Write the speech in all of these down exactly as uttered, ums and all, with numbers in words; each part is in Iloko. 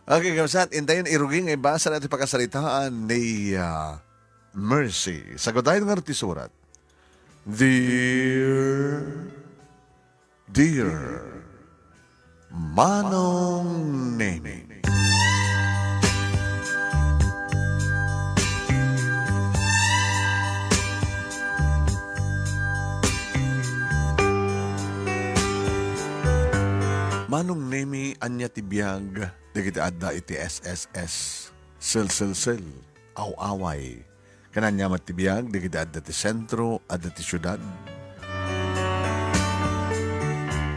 Okay, kabsat, intayon irugi nga ibasa na ti pakasaritaan ni, ah, Mercy. Sagudayon nga ti surat. Dear, dear Manong Nemi. Manong Nemi, ania ti biag dagiti adda iti S S S, selselsel, aw-away. Ken ania met ti biag dagiti adda ti sentro, adda ti siudad?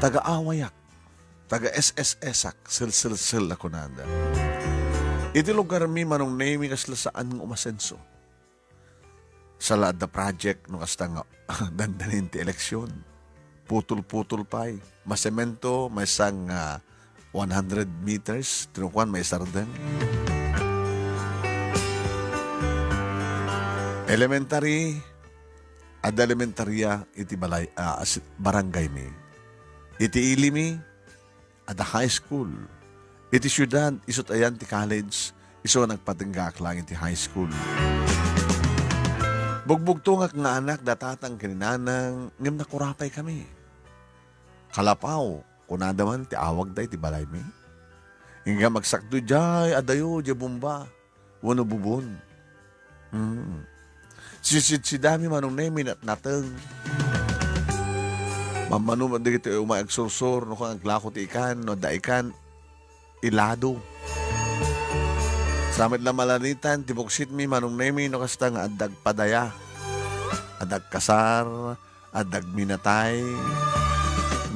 Taga-awayak, taga-S S S-ak, selselsel a kunada. Iti lugarmi, Manong Nemi, kasla saan nga umasenso. Sala adda project no kasta nga dandanin ti eleksyon. Putol-putol pay. Masemento, maysa nga one hundred meters, tinukuan, maisardeng. Elementary, adda elementaria iti balay, ah, as-, barangay mi. Iti ili mi, adda high school. Iti siudad, isu ti ayan ti college, isu nga nagpatinggaak laeng iti high school. Bugbugtongak nga anak da tatang ken ni nanang, ngem nakurapay kami. Kalapaw, kunada man ti awagda iti balaymi. Inggam agsakto diay adayo, diay bomba. Wenno bubon. Mm. Sisidsidami, Manong Nemi, natnateng. Mammano met dagiti umay agsursur, no kung aglako ti ikan, no adda ikan, ilado. Sa met la malanitan, ti buksitmi, Manong Nemi, no kasta nga adda agpadaya, adda agkasar, adda agminatay.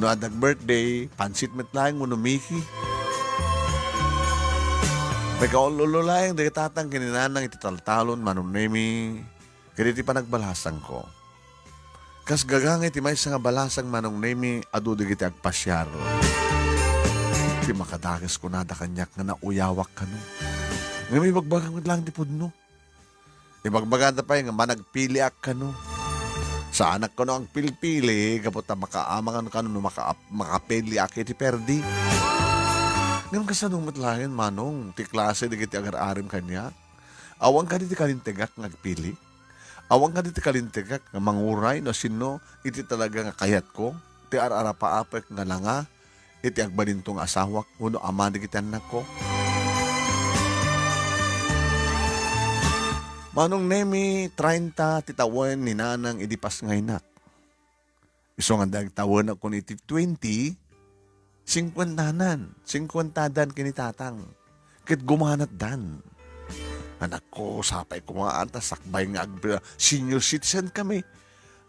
No adda ag-birthday, pansit met laeng wenno Mickey. Nagkaul-ulo laeng dagiti tatang ken ni nanang iti taltalon, Manong Nemi, ket iti panagbalasangko. Kas gagangay ti maysa nga balasang, Manong Nemi, adu dagiti agpasiar. Ti makadakes kunada kaniak nga nauyawak kano. Ngem ibagbagak met laeng ti pudno. Ibagbagada pay nga managpiliak kano. Saanak kano agpilpili, gapu ta makaamangan kano no maka-, makapiliak iti perdi. Ngem kasano met laeng, Manong, ti klase dagiti agar-arim kaniak? Awan kadi ti kalintegak nga agpili? Awan kadi ti kalintegak nga manguray no sino iti talaga nga kayatko, ti ar-arapaapek nga nanga iti agbalinto nga asawak wenno ama dagiti annakko? Manong Nemi, treinta ti tawen ni nanang idi pasngaynak. Isu nga dagtawenak kun iti twenty, singkuentanan, singkuentadan ken ni tatang. Ket gumanatdan. Anakko, sapay koma ta sakbay nga ag-, senior citizen kami.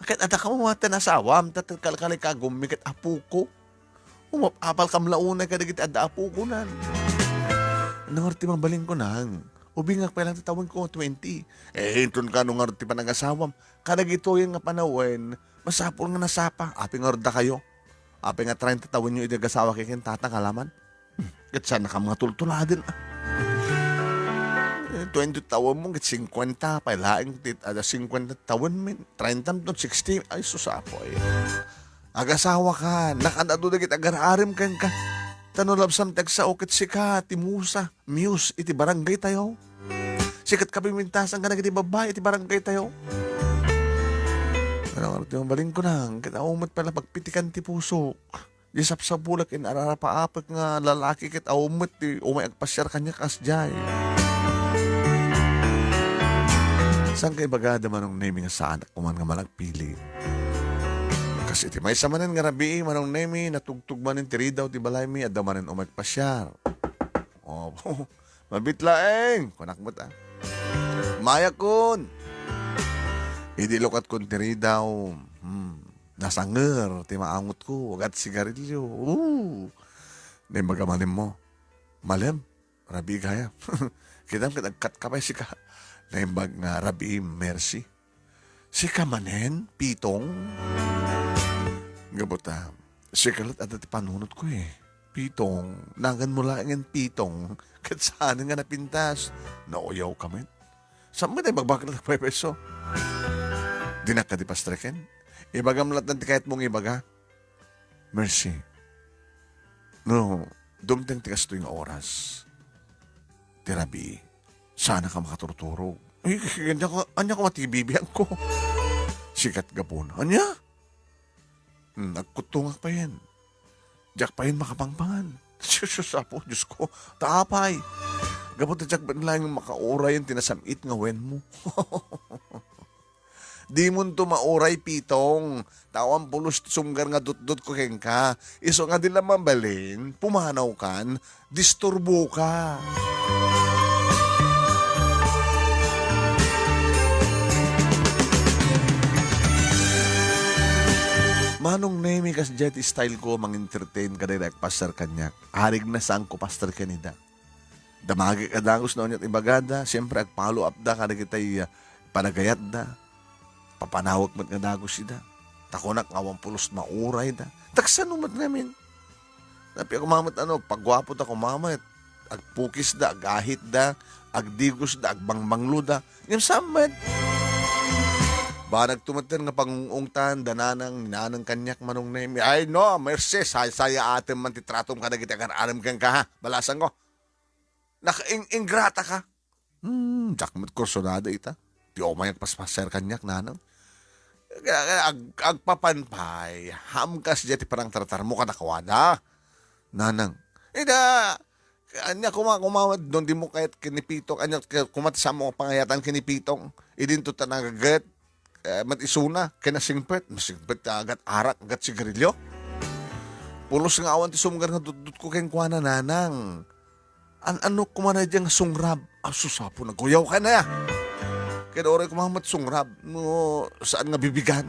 Ket adda kamo met ti asawam, ta kalkalikagummi ket apoko. Umap-apal kam la unay kadagiti adda apokonan. Nangarud ti mabalinko nang, ubingak pay lang ti tawenko, twenty. Eh, inton kano ngarud ti panagasawam, kadagitoyen nga panawen, masapul nga nasapa. Apay ngarud dakayo? Apay nga treinta tawenyo idi agasawa ken tatang alaman? Hmm, ket saan nga tultuladen, ah. Eh, twenty tawenmo, ket singkuenta pay laeng ti, ada singkuenta tawenmi, treinta to sixty, ay, sus, apo, ay. Agasawaka, nakaad-adu dagiti agar-arim kenka. Ta no labsam ti agsao ket sika ti musa, muse iti barangaytayo. Sika ti kapimintasan kadagiti babbai iti barangaytayo. Ano nga ti mabalinko nang, ket awan met pala pagpitikan ti pusok. Di sapsapulak in ararapaapek nga lalaki ket awan met ti umay agpasiar kaniak kasdiay. Saan ka ibagada, Manong Nemi, nga saanak koma nga managpili? Kas iti maysa manen nga rabii, Manong Nemi, natugtog manen ti ridaw ti balaymi, adda manen umay agpasiar. Oh, mabiit laeng, kunak met, ah. Mayakon! Idi lukatkon ti ridaw, hmm, nasanger ti maangotko, agat sigarilyo. Uh! Naimbag a manemmo. Malem, rabii gayam. Kitam ket agkatka pay sika. Naimbag nga rabii, Mercy. Sika manen, Pitong? Gapu ta, sika la't adda ti panunotko, eh. Pitong, naganmo laengen Pitong, ket saanen nga napintas. Nauyawka met. Saan met ay magbaklat a peso? Dinak kadi pastreken? Ibagam la't ti kayatmo nga ibaga. Mercy. No, dumteng ti kastoy nga oras. Ti rabii, saanka makaturturog. Ay, ania ko, ania ko mati bibiangko? Sikat gapuna. Ania? Hmm, nagkuttungak payen. Diak payen makapangpangan. Sus, sus, Apo, Diyos ko, ta apay. Gapu ta diak met laeng makauray ti nasam-it nga wenmo. Dimonto mauray, Pitong. Ta awan pulos ti sumgar nga dutdotko kenka. Isu nga di la mabalin, pumanawkan, disturboka. Manong Nemi, kasdiay ti style ko, mang-entertain kadagiti agpassar kaniak. Arigna, saanko pastor kenida. Damagek a dagus no aniat ibagada, siempre, ag-follow up da kadagitay, ah, panagayatda. Papanawek met nga dagus ida. Ta kunak nga awan pulos mauray da. Ta kasano met ngamin? Napia koma met, ano, pagguapo da koma met. Agpukis da, agahit da, agdigos da, agbangbanglo da. Ngem saan met? Banag tumetten nga pangung-ungtan da nanang, nanang kaniak, Manong Nemi. Ay, no, mercy, say-, sayaatem man ti tratom kadagiti agar-arem kenka, ha? Balasangko. Naka-, ing-, ingrata ka. Hmm, diak met kursunada ita. Ti umay agpaspasiar kaniak, nanang. Kaya, kaya ag-, agpapan pay, ham kasdiay ti panangtratarmo kadakuada. Nanang. Ida, ania koma, koma, no dimo kayat ken ni Pitong, ania, koma ti saanmo a pangayatan ken ni Pitong. Idinto ta nagaget, eh, met isuna, ken nasingpet, nasingpet ti agat arak, agat sigarilyo. Pulos nga awan ti sumgar nga dutdotko kenkuana, nanang. An-, ano koma na diay nga sungrab? Asus, Apo, naguyawka na ya. Ket uray koma met sungrab, no saan nga bibigan.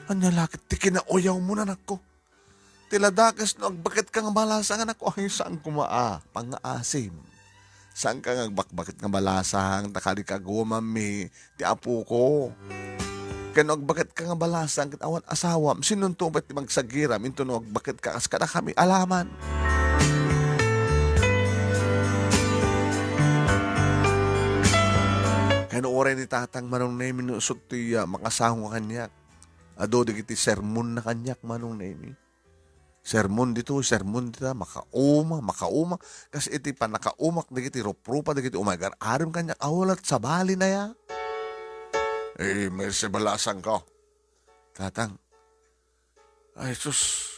Ania la ket ti kinauyawmo, nanakko? Ti ladakes no agbaket ka nga balasang, anak, ay, saan koma a pangngaasim. Saan ka nga agbakbaket nga balasang, ta kadi ka agumanmi ti apoko. Ken no agbaket ka nga balasang ket awan asawam, sinonto met ti magsagiram, inton no agbaket ka kas kadakami alaman. Ken uray ni tatang Manong Nemi no isut ti, ah, makasaong kaniak. Adu dagiti sermonna kaniak, Manong Nemi. Sermon ditoy, sermon dita, makauma, makauma. Kas iti pannakaumak dagiti ruprupa dagiti umay agar-arem kaniak, awan la sabali na ya. Eh, mersi balasangko. Tatang, ay sus,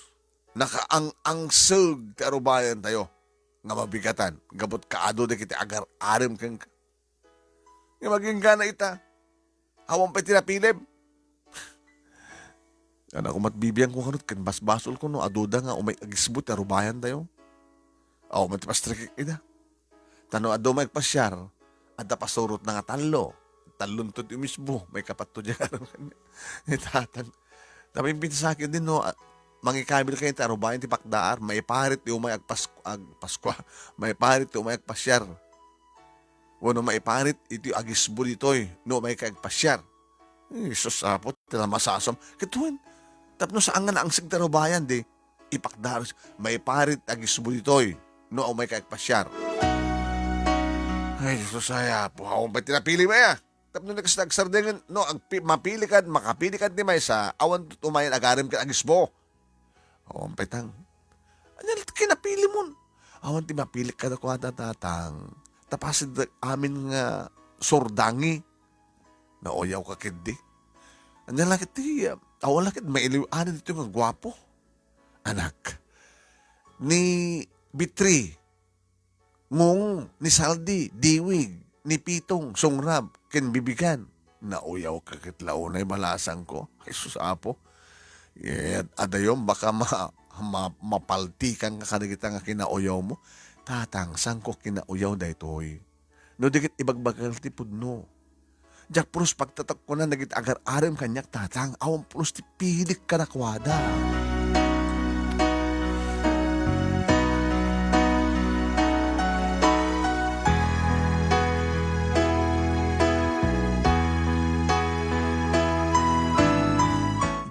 nakaang-angseg ti arubayantayo nga mabigatan, gapu ta kaadu dagiti agar-arem kenka. Nga maginggana ita. Awan pay ti napilim. Anak ko, mat bibiangko ngarud ken basbasolko no aduda nga umay agisbo ti arubayantayo. Awan met ti pastrikek ida. Ta no adu umay agpasiar, adda pasurotna nga tallo. Tallonto ti umisbo, maikapatto diay arubayan. Ni tatang. Tapno pinsakit din, no, a-, mangikabil kayo ti arubayan ti pakdaar, maiparit ti umay agpas-, agpaskua, maiparit ti umay agpasiar. Wenno maiparit iti agisbo ditoy, no umay ka agpasiar. Eh, sus, Apo, ti la masasam. Ket wen, tapno saan nga naangseg ti arubayan, di, ipakdaar, maiparit agisbo ditoy, no umay ka agpasiar. Ay, Jesus, ay, Apo, awan pay ti napilim aya. Tapno ni kasta agsardenggen, no, agpi-, mapili kad, makapili kad ti maysa, awan tutumayan agarem ket agisbo. Awan pay tang. Ania la ti kinapilimon? Awan ti mapili kadakuada, tatang. Ta pasidda amin nga surdangi. Nauyaw ka ketdi. Ania la ket ti, awan la ket mailiw-anan ditoy nga guapo. Anak. Ni Bitri, Ngong, ni Saldi, Diwig, ni Pitong, Sungrab, ken Bibigan. Nauyaw ka ket la unay balasangko. Jesus, Apo. Yet, adayo, baka ma-, ma-, mapaltikan ka kadagita nga kinauyawmo. Tatang, saanko kinauyaw daytoy? No di ket ibagbaga ti pudno. Diak pulos pagtatakkonan dagiti agar-arem kaniak, tatang, awan pulos ti pilik kadakuada.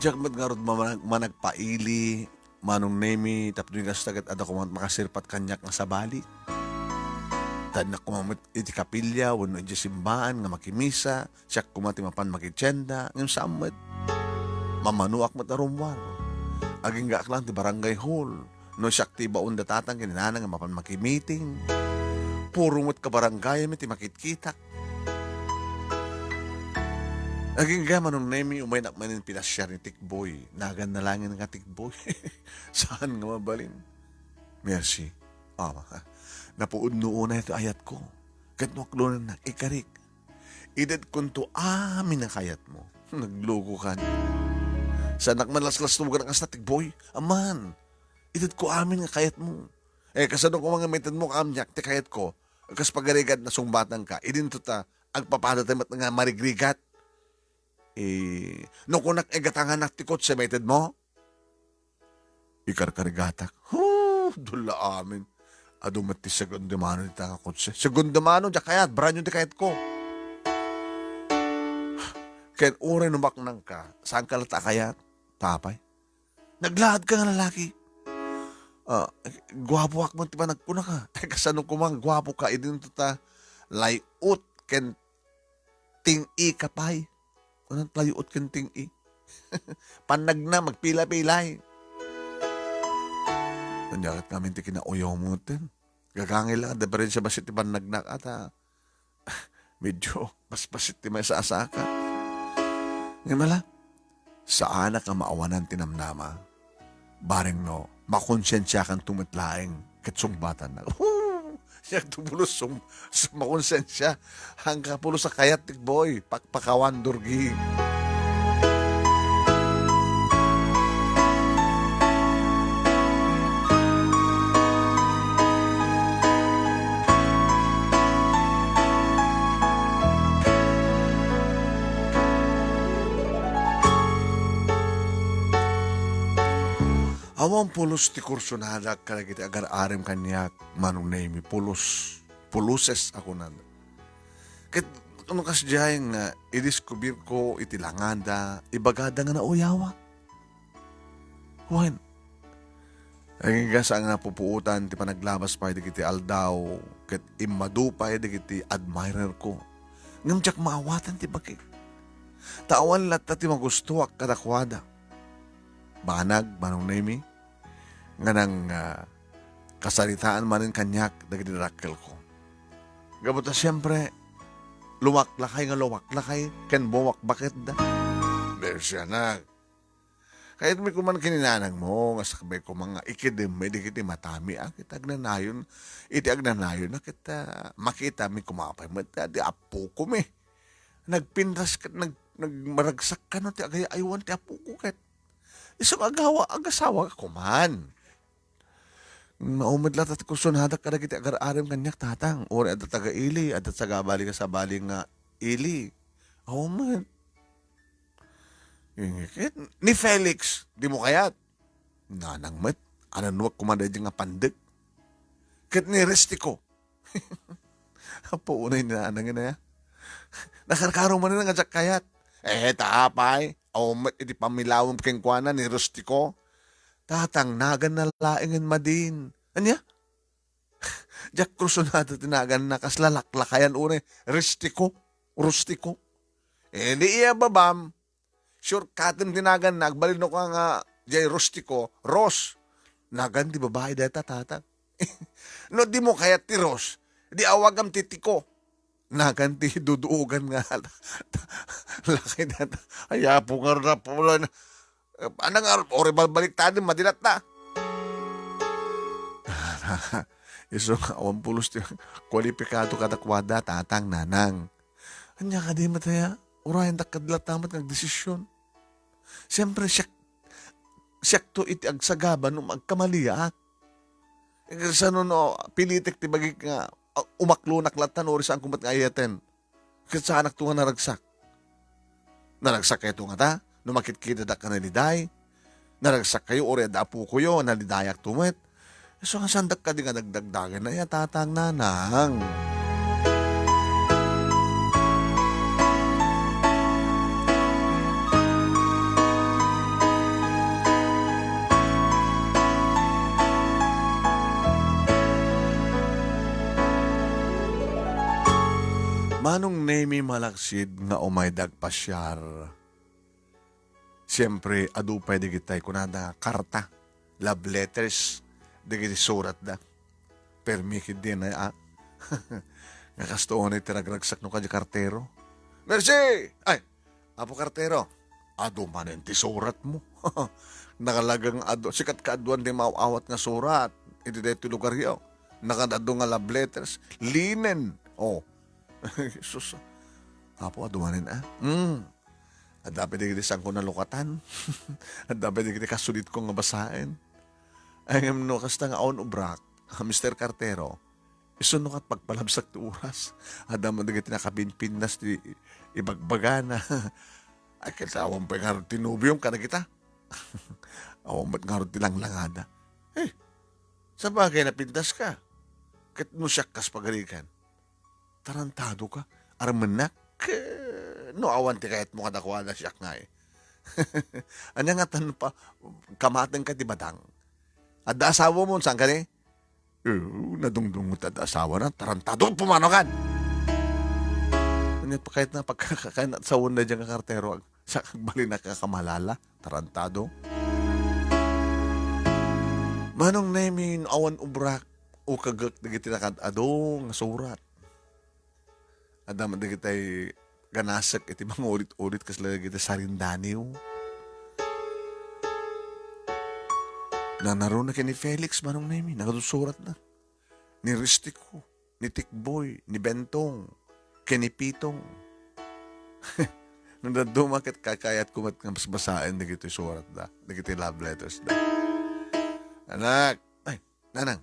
Diak met ngarud manag-, managpaili, Manong Nemi, tapno kasta ket adda koma makasirpat kaniak nga sabali. Ta adda koma met iti kapilya wenno iti simbaan nga makimisa, siak koma ti mapan makitienda, ngem saan met. Mamanoak met a rummuar. Aginggaak laeng ti barangay hall. No siak ti ibaon da tatang ken ni nanang nga mapan makimiting. puro met kabarangayam ti makitkitak. Agingga, Manong Nemi, umaynak manen pinasiar ni Tikboy. Naganna laeng nga Tikboy. Saan nga mabalin? Mercy. Ama, napuod no unay ti ayatko. Ket no aklonennak, ikarik. Itedkonto amin a kayatmo. Naglukokan. Saanak man laslastugan a kasta, Tikboy. Aman, itedko amin nga kayatmo. Eh, kasano koma nga maitedmo, kaamniak, ti kayatko? Kas pagarigat, nasungbatanka. Idinto ta, agpapadatayo met nga marigrigat. Eh, no kunak, igatanganak ti kotse, maitedmo? Ikarkarigatak. Huh, dula amin. Adu met ti segundo mano dita nga kotse. Segundo mano, diak kayat, brand new ti kayatko. Ken uray no maknangka, saanka latta a kayat? Apay? Naglaadka nga lalaki. Ah, guapoak man ti panagkunaka. Ay, kasano koma nga guapoka, idinto ta lay-ot ken ting-ika pay. Kunam, lay-ot ken ting-i. Pannagna, magpila-pilay. Ania ket ngamin ti kinauyawmo ten? Gagangay la, diferensia bassit ti pannagnak, ata medyo basbasit ti maisasaka. Ngem ala, saanak a maawanan ti namnama. Bareng no, makonsensiakanto met laeng ket sungbatannak. Hoo! Siak to pulos sum-, sum-, makonsensia. Angka pulos a kayat, Tikboy. Pakpakawan, Durgi. Awan pulos ti kursonadak kadagiti agar-arem kaniak, Manong Nemi, pulos, puloses a kunada. Ket no kasdiay nga idiskubirko iti langanda, ibagada nga nauyawak. Wen, agingga, saan nga pupuotan ti panaglabas pay dagiti aldaw ket immadu pay dagiti admirerko. Ngem diak maawatan ti bagi. Ta awan latta ti magustoak kadakuada. Banag, Manong Nemi, nga nang, ah, kasaritaan manen kaniak dagiti dakkelko. Gapu ta siempre, lumaklakay nga lumaklakay ken bumakbaketda. Mersianak. Kayatmi koman ken ni nanangmo nga sakbay koma nga ikedem dagiti matami, a, ket agnanayon, iti agnanayon a ket, ah, makitami koma pay met, ah, ti appokomi. Nagpintas ket nag-, nagmaragsak kano ti agay-aywan ti appoko ket isu nga agawa-, agasawaka koman. Mao met latta ti kursonadak kadagiti agar-arem kaniak, tatang. Uray adda taga-ili, adda taga-bali nga sabali nga ili. Awan met. Ket ni Felix, dimo kayat? Nanang met, ananuak koma daydi nga pandek. Ket ni Restico. Apo, unay ni nanang ina, ya. Nakarkaro manen nga diak kayat. Eh, ta apay, awan met iti pamilawem kenkuana ni Rustico. Tatang, naganna laengen madin. Ania? Diak kursunada ti naganna, kasla laklakayan unay. Rustico. Rustico. Eh, di iya babam, shortcutem ti naganna, agbalin no ka nga, jay Rustico, Ros. Nagan ti babai dayta, tatang. No, dimo kayat ti Ros, di awagam ti Tiko. Nagan ti duduogan nga lakay dayta. Ay, apo nga rapulan. Anang ar-, ore balbaliktadem, madilat na. Isu nga awan pulos ti kualipikado kadakuada, tatang, nanang. Ania kadi met aya? Urayen dakka latta met nga agdesisyon. Siempre, siak, siakto iti agsagaba no agkamaliak. Kasano no pilitek ti bagik nga, ah, umaklonak latta no uri saanko met nga ayaten. Ket saanakto nga naragsak. Naragsakkayto ngata no makitkitadak a naliday? Naragsak kayo, uri adda apokoyo, nalidayakto met. Isu nga saandak kadi nga dagdagdagen, aya, tatang, nanang. Manong Nemi, malaksid nga umayda agpasiar. Siempre, adu pay dagiti kunada nga karta, love letters, dagiti suratda. Permi ketdi, a. Nga kasto unay ti ragragsakno kadi kartero. Mercy! Ay, Apo Kartero, adu manen ti suratmo. Nakalaga nga adu, sika ti kaaduan ti maaw-awat nga surat iti daytoy lugaryo. Nakaad-adu nga love letters, linen. Oh. Sus. Apo, adu manen, ah. Mm. Adda pay dagiti saanko nalukatan. Adda pay dagiti kasulitko nga basaen. Ay, ngem no kasta nga awan ubrak, Mister Kartero, isu no ket pagpalabsak ti oras. Adda man dagiti nakapinpintas ti ibagbagana. Ay, ket awan pay ngarud ti nobiom kadagita. Awan met ngarud ti langlangada. Eh, sabagay, napintaska. Ket no siak kas pagarigan, tarantado ka. Armennak, eh, no awan ti kayatmo kadakuada, siak ngay. Ania ngatan pa, kamatenka ti badang? Adda asawamon, saan kadi? Eh, nadungdungot adda asawana, tarantado, pumanaw kan! Ania pa kayatna, pagkakayan at sawan na dyan nga kartero, ag-, sa kagbalinak nga kamalala, tarantado. Manong Nemi, no awan ubrak, ukagek dagiti nakaad-adu nga surat. Adda met dagitay ganasek iti mangulit-ulit kasla dagiti sarindaniw. Nanaruna ken ni Felix, Manong Nemi, nagadu suratna. Ni Ristico, ni Tikboy, ni Bentong, ken ni Pitong. No dadduma ket kakayatko met nga basbasaen dagitoy suratda, dagiti love letters da. Anak, ay, nanang,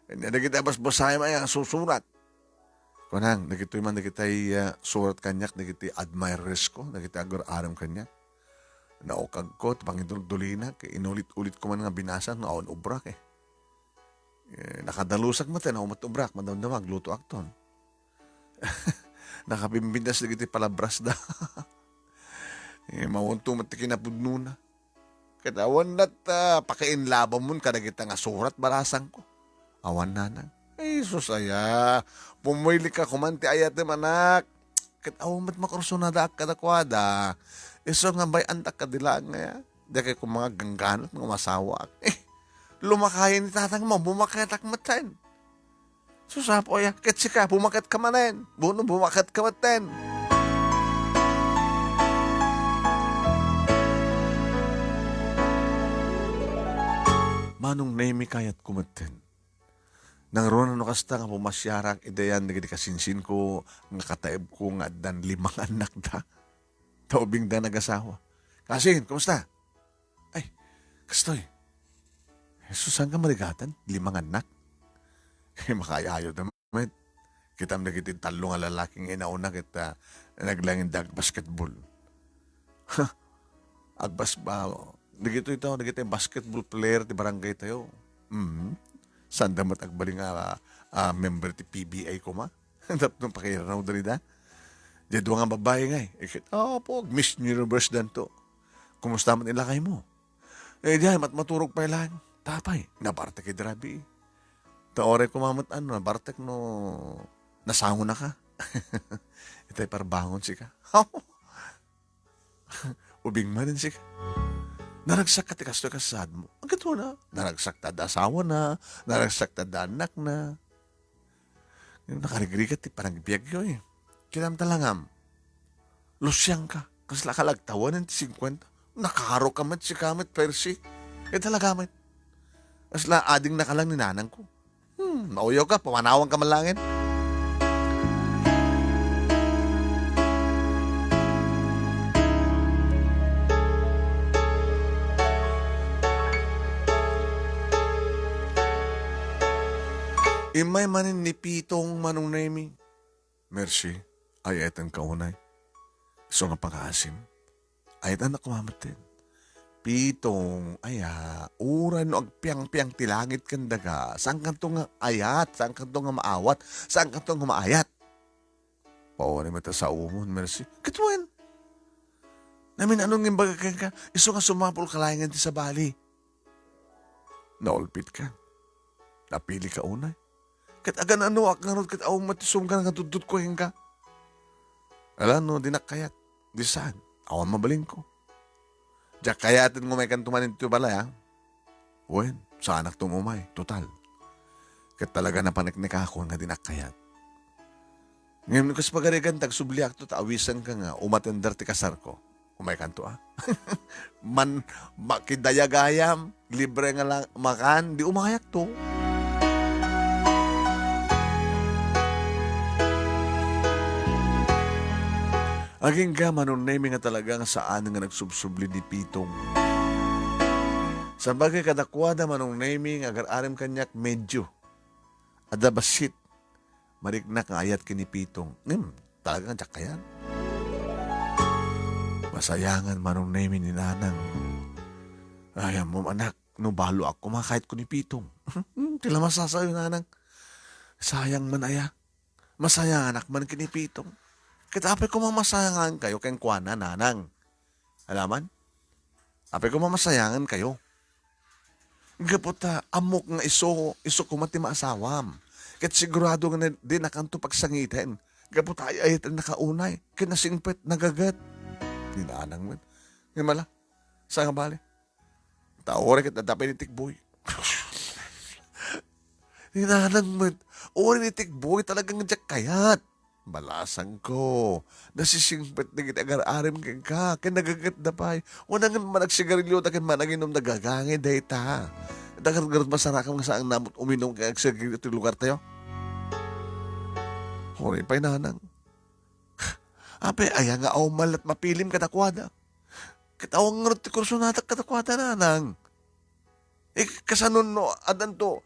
ania dagiti basbasaem aya a susurat? Kunang, dagitoy man dagitay, ah, surat kaniak dagiti admiresko, dagiti agur-arem kaniak. Naukagko ti pangiduldulinak, inulit-ulitko man nga binasa no awan ubrak, eh. Eh, nakadalusak met, eh, no awan met ubrak, madamdama, aglutoakton. Nakapimpintas dagiti palabrasda. Eh, maunto met ti kinapudnona. Ket awan lat, ah, pakainlabamon kadagita nga surat, barasangko. Awan, nanang. Ay, sus aya, pumilika koman ti ayatem, anak. Ket awan met makursunadaak kadakuada. Isu nga bay-antak kadi laeng nga, diak koma nga gangganat nga umasawaak. Eh, lumakayen ni tatangmo, bumaketak metten. Sus, Apo aya, ket sika, bumaketka manen. Buno, bumaketka metten. Manong Nemi, kayatko metten. Nangruna no kasta nga pumasiarak idiay dagiti kasinsinko nga kataebko nga addan limang annakda. Ta ubingda nagasawa. Kasin, kumusta? Ay, kastoy. Jesus, saan ka marigatan? Limang annak? Eh, makaayayo da met. Kitam dagiti tallo nga lalaki nga inauna ket, ah, naglangin da agbasketball. Ha? Agbas-, ba, dagitoy tao, dagiti basketball player ti barangay tayo. Mm. Saan da met agbalin nga, ah, member ti P B I koma? Tapno pakairanawda dida. Diay dua nga babbai ngay. Iket, "Apo, Miss Universe danto. Kumusta met ni lakaymo?" Eh, diay, matmaturog pay laeng. Tapay, nabartek idi rabii. Ta uray koma met, ano, nabartek no nasangonaka. Itay parbangon sika. Ubing manen sika. Naragsak ka ti kastoy kassaadmo. Aggato na. Naragsak ta adda asawana. Naragsak ta adda annakna. Nakarigrigat ti panagbiagyo, eh. Kinam talangam. Lusiangka. Kasla kalagtawanen ti singkuenta. Nakaro ka met, sika met, Percy. Eh, talaga met. Kasla ading nakalang ni nanangko. Hmm, mauyaw ka, pamanawan ka man laengen. Immay manen ni Pitong, Manong Nemi. Mercy, ay-ayatenka unay. Isu nga pangaasim. Ay-ayatennak koma metten. Pitong, aya, uray no agpiangpiang ti langit ken daga, saan kanto nga ayat, saan kanto nga maawat, saan kanto nga maayat. Paunay met a saomon, Mercy. Ket wen, namin-anon nga imbaga kenka, isu nga sumapul ka laengen ti sabali. Naulpitka. Napilika unay. Ket agan-anoak ngarud ket awan met ti sumga nga dutdutko kenka. Ala no dinak kayat, di saan, awan mabalinko. Diak kayaten nga umaykanto manen ditoy balay, a? Wen, saanakto nga umay, total. Ket talaga napaneknekakon nga dinak kayat. Ngem no kas pagarigan, ta agsubliakto ta awisenka nga umatender ti kasarko. Umaykanto, a? Man, makidayagayam, libre nga la-, makan, di umayakto. Agingga, Manong Nemi, nga talaga nga saan nga nagsubsubli ni Pitong. Sabagay, kadakuada, Manong Nemi, nga agar-aram kaniak, medyo adda bassit. Mariknak nga ayat ken ni Pitong. Ngem, talaga nga diak kayat. Masayangan, Manong Nemi, ni Nanang. Ay, ammom, anak, no baloak koma, kayatko ni Pitong. Hmm, ti la masasayo, Nanang. Sayang man aya. Masayanganak man ken ni Pitong. Ket apay koma masayangankayo kenkuana, Nanang? Alaman? Apay koma masayangankayo? Gapu ta ammok nga isu, isu koma ti maasawam. Ket sigurado nga na-, dinakanto pagsangiten. Gapu ta ay-ayatennaka unay. Ket nasingpet, nagaget. Ni Nanang met. Ngem ala, saan nga bale? Ta uray ket adda pay ni Tikboy. Ni Nanang met, uray ni Tikboy, talaga nga diak kayat. Balasangko, nasisingpet dagiti agar-aram kenka, ken nagagetda pay. Wen, ngan managsigarilioda ken mananginomda, gagangay dayta. Dagargarot masarakam nga saanna met uminom ken agsigarilio ti lugartayo. Uray pay, Nanang. Apay aya nga awan met mapilim kadakuada? Ket awan ngarud ti kursonadak kadakuada, Nanang. Eh, kasano no addanto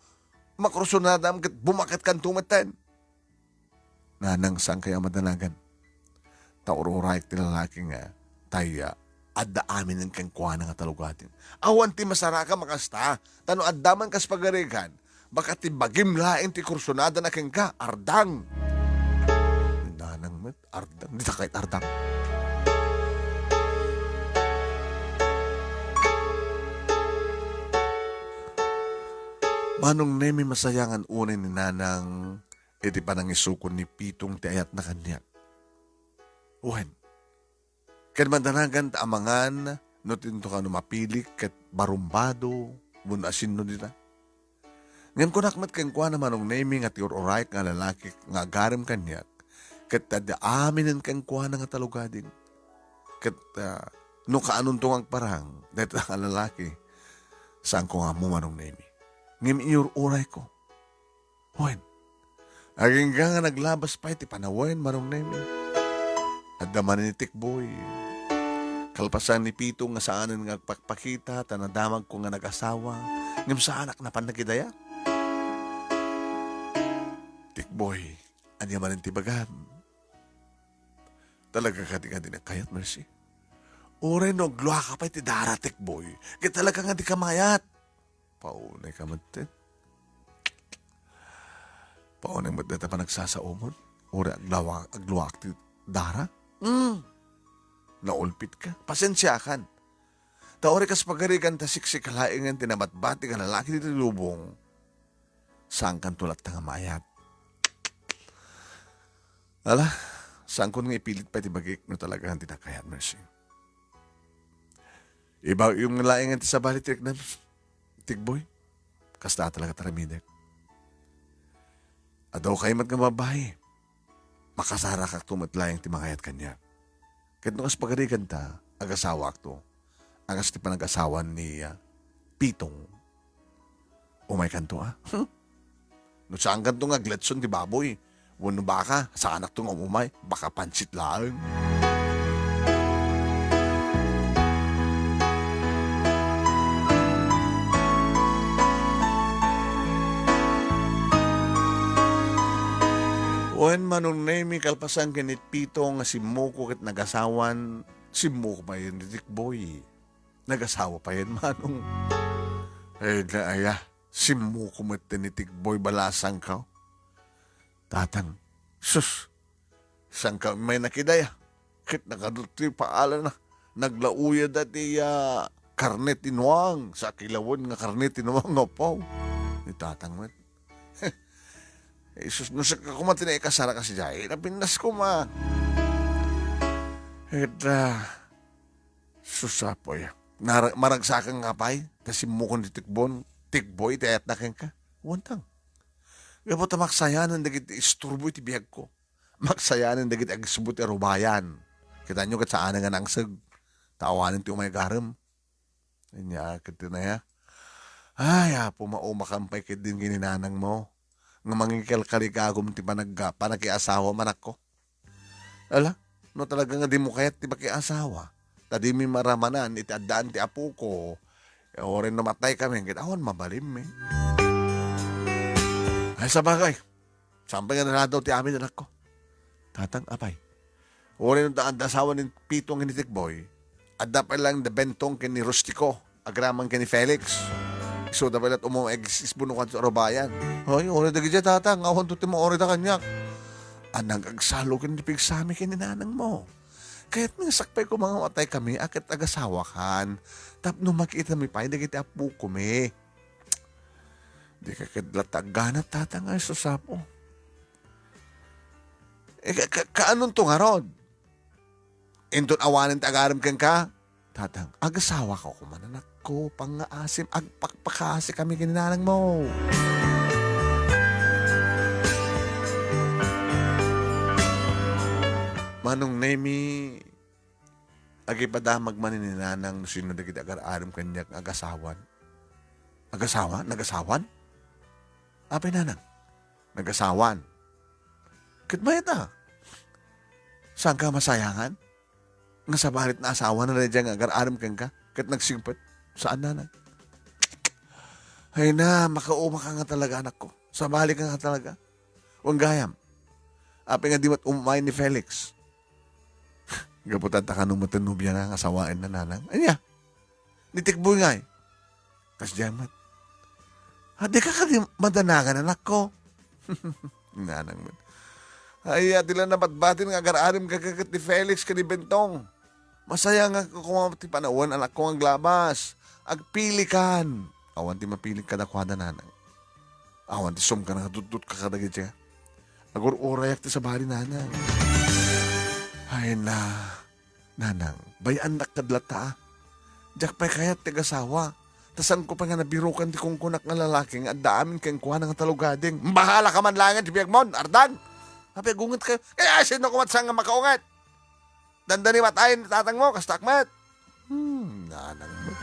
makursunadam ket bumaketkanto metten? Nanang, saankayo a madanagan. Ta ur-urayek ti lalaki nga, tay, ah, adda aminen kenkuana nga talugadi. Awan ti masarakam a kasta, ta no adda man kas pagarigan, baka ti bagim laeng ti kursunadana kenka, Ardang. Ni Nanang met, Ardang, dita kayat Ardang. Manong Nemi, masayangan unay ni Nanang iti panangisukon ni Pitong ti ayatna kaniak. Wen, ken madanagan ta amangan no dinto kano mapilik ket barumbado wenno asinno dita. Ngem kunak met kenkuana, Manong Nemi, nga ti ur-urayek nga lalaki nga agarem kaniak, ket adda aminen kenkuana nga talugadi. Ket, ah, no kaanonto nga agparang dayta nga lalaki, saanko nga ammo, Manong Nemi. Ngem inur-urayko. Wen, agingga nga naglabas pay ti panawen, Manong Nemi. Adda manen ni Tikboy. Kalpasan ni Pitong nga saanen nga agpakpakita ta nadamagko nga nagasawa, ngem saanak napan nakidaya. Tikboy, ania manen ti bagam? Talaga kadi nga dinak kayat, Mercy? Uray no agluaka pay ti dara, Tikboy, ket talaga nga dika mayat. Paunay ka met, eh. Paunay met dayta panagsasaomon. Uray aglawa-, agluak ti dara. Mm. Naulpit ka. Pasensiakan. Ta uray kas pagarigan ta siksika laengen ti nabatbati nga lalaki ditoy lubong, saankanto latta nga maayat. Ala, saankon nga ipilit pay ti bagik no talaga nga dinak kayat, Mercy. Ibaw-iwem nga laengen ti sabali ti riknam, Tikboy. Kasta talaga ti aramidek. Adu kayo met nga babai. Makasarakakto met laeng ti mangayat kaniak. Ket no kas pagarigan ta, agasawakto. A kas ti panagasawan ni, ah, Pitong. Umaykanto, a? No saankanto nga agletson ti baboy wenno baka, saanakto nga umumay, baka pansit laeng. Wen, Manong Nemi, kalpasan ken ni Pitong nga simmuko ket nagasawan, simmuko payen ni Tikboy. Nagasawa payen, Manong. Ay, da, aya. Simmuko met ni Tikboy, balasangko. Tatang, sus, saanka met nakidaya? Ket nakadutto ti paalana. Naglauyada ti, ah, karne ti nuang. Sa kilawen nga karne ti nuang, apo. Ni Tatang met. Eh, sus, no sika koma ti naikasaraka sadiay, napintas koma. Ket, ah, Sus, apoy. Nara-, maragsakan nga pay, ta simmukon ti Tikbon, Tikboy, ti ayatna kenka. Wantang. Gapu ta maksayanen dagiti isturbo iti biagko. Maksayanen dagiti agisbut ti arubayan. Kitaenyo ket saanen nga nangseg. Ta awanen ti umay agarem. Ania ket ti naya? Ay, Apo, maumakan pay ketdin ken ni nanangmo. Nga mangikalkalikagum ti panagga-, panakiasawa manakko. Ala, no talaga nga dimo kayat ti makiasawa, ta dimi maramanan iti addaan ti apoko, eh, uray no matay kami, ket awan mabalinmi. Ay, sabagay, saan pay nga naladaw ti amin, anakko? Tatang, apay? Uray no adda asawa ni Pitong ken ni Tikboy, adda pay laeng ni Bentong ken ni Rustico. Agraman ken ni Felix. Isuda pay laeng umay agisbut no kuan ti arubayan. Ay, uray dagiti tatang, awanto ti maurayda kaniak. Anang agsalo ken ti pigsami ken ni nanangmo. Kayatmi nga sakbay koma nga matay kami a ket agasawakan. Tapno makitami pay dagiti appokomi. Dika ket latta agganat, tatang, a Dios, Apo. Eh, ka, ka, kaanonto ngarud? Inton awanen ti agarem kenka? Tatang, agasawaka koma, anakko, pangngaasim, agpakpakaasikami ken ni nanangmo. Manong Nemi, agipadamag man ni nanang no sino dagiti agar-arem kaniak nga agasawan. Agasawa? Nagasawan? Apay, nanang? Nagasawan. Ket mayat a. Saanka masayangan? Nga sabali ti naasawana daydiay nga agar-arem kenka, ket nagsingpet? Saan, nanang. Ay na, makaumaka nga talaga, anakko. Sabalika nga talaga. Wen gayam. Apay nga di met umay ni Felix? Gapu ta adda kano met ti nobiana nga asawaenna, nanang. Ania? Ni Tikboy ngay? Kasdiay met. A, dika kadi madanagan, anakko? Nanang met. Ay, a, di la nabatbatin nga agar-arem kenka ket ni Felix ken ni Bentong. Masayangan koma ti panawen, anakko, nga aglabas. Agpilikan. Awan ti mapilik kadakuada, nanang. Awan ti sumka nga tuttutka kadagiti. Agur-urayak ti sabali, nanang. Ay na, nanang, bay-annak kad latta, a. Diak pay kayat ti agasawa. Ta saanko pay nga nabirukan ti kunkunak nga lalaki nga adda amin kenkuana nga talugading. Bahala ka man laeng ti biagmon, Ardang! Apay, agunget kayo. Kaya sino kumat saan nga makaunget? Dandani matayen ni tatangmo, kastak met. Hmm, nanang met.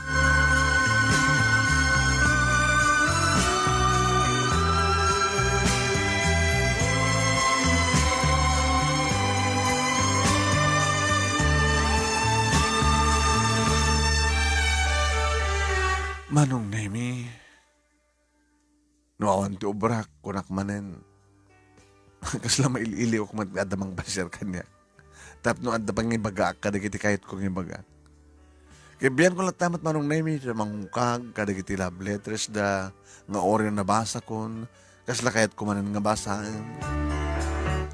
Manong Nemi, no awan ti obrak, kunak manen, kasla mail-iliok met nga adda mangpasiar kaniak. Tapno adda pangibagaak kadagiti kayatko nga ibagaak. Ket bianko latta met, Manong Nemi, ti mangukag kadagiti love letters da nga uray nabasakon, kasla kayatko manen nga basaen.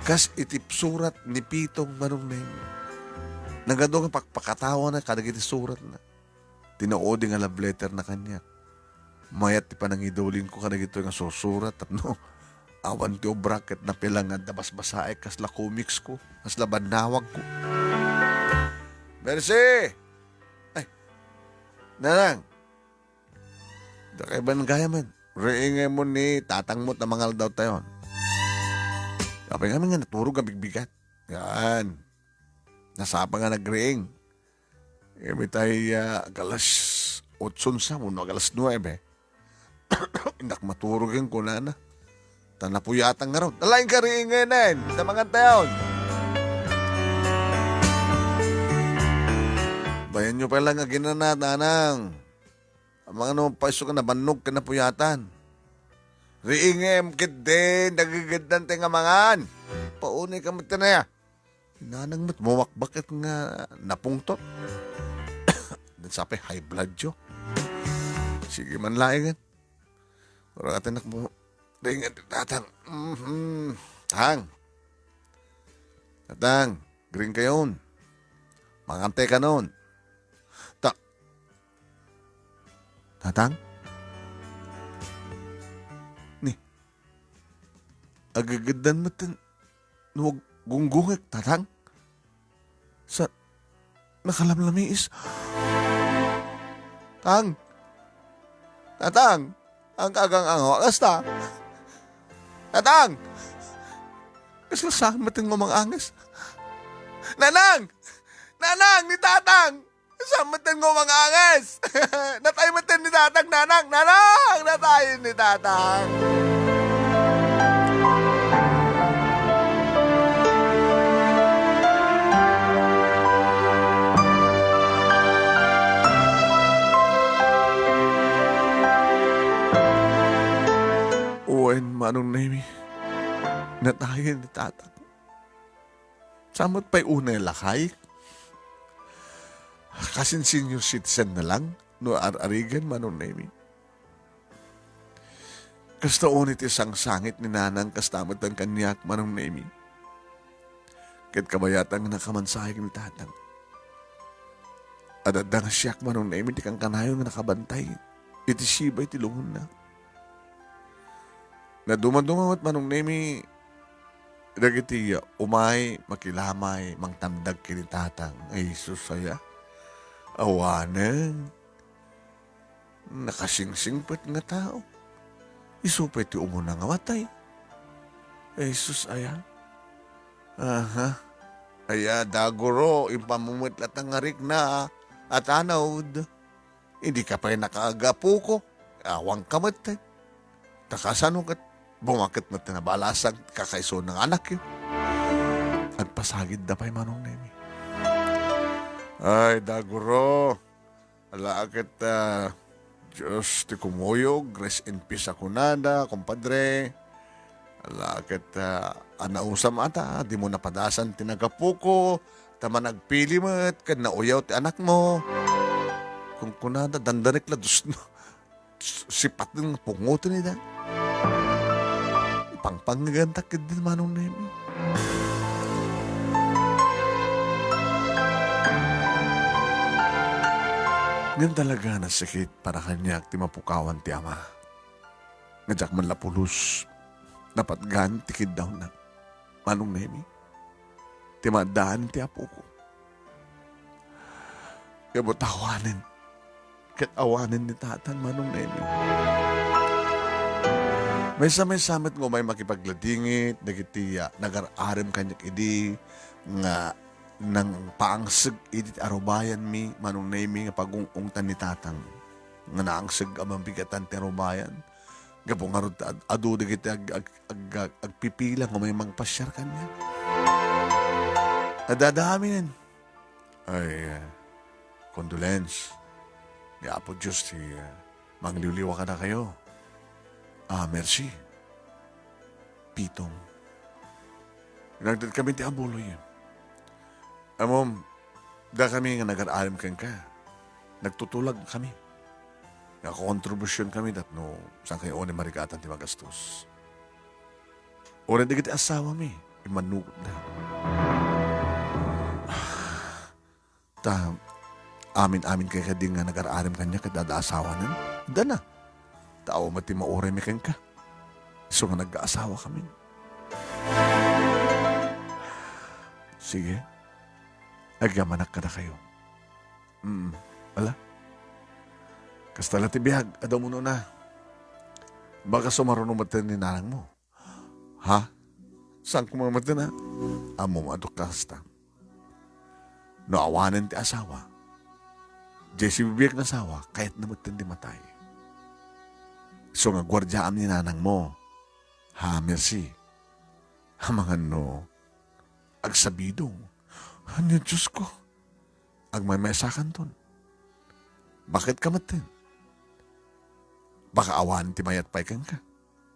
Kas iti surat ni Pitong, Manong Nemi. Nagadu nga pakpakatawana kadagiti suratna. Ti naudi nga love letter na kaniak. Mayat ti panangidulinko kadagitoy nga sursurat tapno awan ti obrak ket napila nga adda basbasaek kasla comics ko, kasla bannawag ko. Mercy! Ay, nanang! Dakay ban gayam, riingem ni tatangmo ta mangaldaw tayon. Apay ngamin nga naturog a bigbigat. Yan. Nasapa nga nagriing. Imitay, ah, agalas otson sa, wenno agalas nuebe. Innak maturog ken kunana. Ta napuyatan ngarud. Alaing ka riingenen. Sa mangan tayon. Bayan nyo pala nga ginana, nanang. Ang mga naman paiso ka nabannog ka napuyatan. Riingem ket din, nagigiddan tayo nga mangan. Paunay ka matinaya. Nanang met, mawakbaket nga napungtot. Din sapay high blood yo. Sige man laengen. Pero atinak mo, ringan ti tatang. Mhm. Tang. Tatang, green kayon. Mangante kanon. Ta-, tatang? Ni, agageddan met ten-, no ag-, gunggungek, tatang? Sa, nakalamlamiis. Tang! Tatang! Ang kagang ango, kasta? Tatang! Kasla saan metten nga umanges? Nanang! Nanang, ni Tatang! Saan metten nga umanges? Natay metten ni Tatang, Nanang! Nanang! Natay ni Tatang! Wen, Manong Nemi, natayen ni Tatang. Saan met pay unay lakay? Kasin senior citizen na lang no ar-arigan, Manong Nemi. Kasta unay ti sangsangit ni Nanang, kasta met kaniak, Manong Nemi. Ket kabayatan nga nakamansayeg ni Tatang. Adda nga siak, Manong Nemi, ti kankanayon nga nakabantay iti siba iti lungonna. Nadumaduma met, Manong Nemi, dagiti umay, makilamay, mangtamdag ken ni Tatang. Ay, sus, aya. Awanen. Nakasingsingpet nga tao. Isu pay ti umuna nga matay. Ay, sus, aya. Aha. Aya, daguro, impamumet latta nga rikna a tanod. Idi ka pay nakaagapuko, awan ka met. Ta kasano ket bumaket met ti nabalasang kakaisuna nga anakyo. Agpasagidda pay, Manong Nemi. Ay, daguro. Ala ket, ah, Diyos ti kumuyog, rest in peace a kunada, kumpadre. Ala ket, ah, anausam ata, dimo napadasan ti nagapuko, ta managpili met ken nauyaw ti anakmo. Kunkunada, dandanek la dusno. Sipaten nga pungoten ida. Ipangpangngegantak ketdin, Manong Nemi. Ngem talaga nasakit para kaniak ti mapukawan ti ama. Nga diak man la pulos napatgan ti kiddawna, Manong Nemi, ti maaddaan ti apoko. Ngem awanen, ket awanen ni Tatang, Manong Nemi. Maysa-maysa met nga umay makipagladingit dagiti, ah, nagar-arem kaniak idi nga nangpaangseg iti arubayanmi, Manong Nemi, nga pagung-ungtan ni Tatang nga naangseg a mabigatan ti arubayan. Gapu ngarud ta ad-, adu dagiti ag-, ag-, ag-, ag-, agpipila nga umay mangpasiar kaniak. Adda amin. Ay, ah, condolence. Ni Apo Dios ti, ah, mangliwliwa kadakayo. Ah, merci. Pitong. Inagdad kami ti abuloy. Ammom, dakami nga nagar-arem kenka. Nagtutulag kami. Nakakontribusion kami tapno saan kayo unay marigatan ti magastos. Uray dagiti asawami, immannukotda. Ta, amin-amin kay kadi nga nagar-arem kaniak ket adda asawanan? Dana. Ta awan met ti mauraymi kenka. Isu nga nagkaasawa kami. Sige. Agyamanak kadakayo. Mm. Ala? Kasta la ti biag, adda umunona. Baka sumaruno met ni nanangmo. Ha? Saan ko mamati na? Ammom a kasta. No awanen ti asawa, diay sibibiag nga asawa, kayatna met ti matay. Isu nga guardiaam ni nanangmo. Ha, merci. Amangan no agsabidong. Ania, Diosko? Agmaymaysakanton. Baket ka metten. Baka awan ti mayat pay kenka.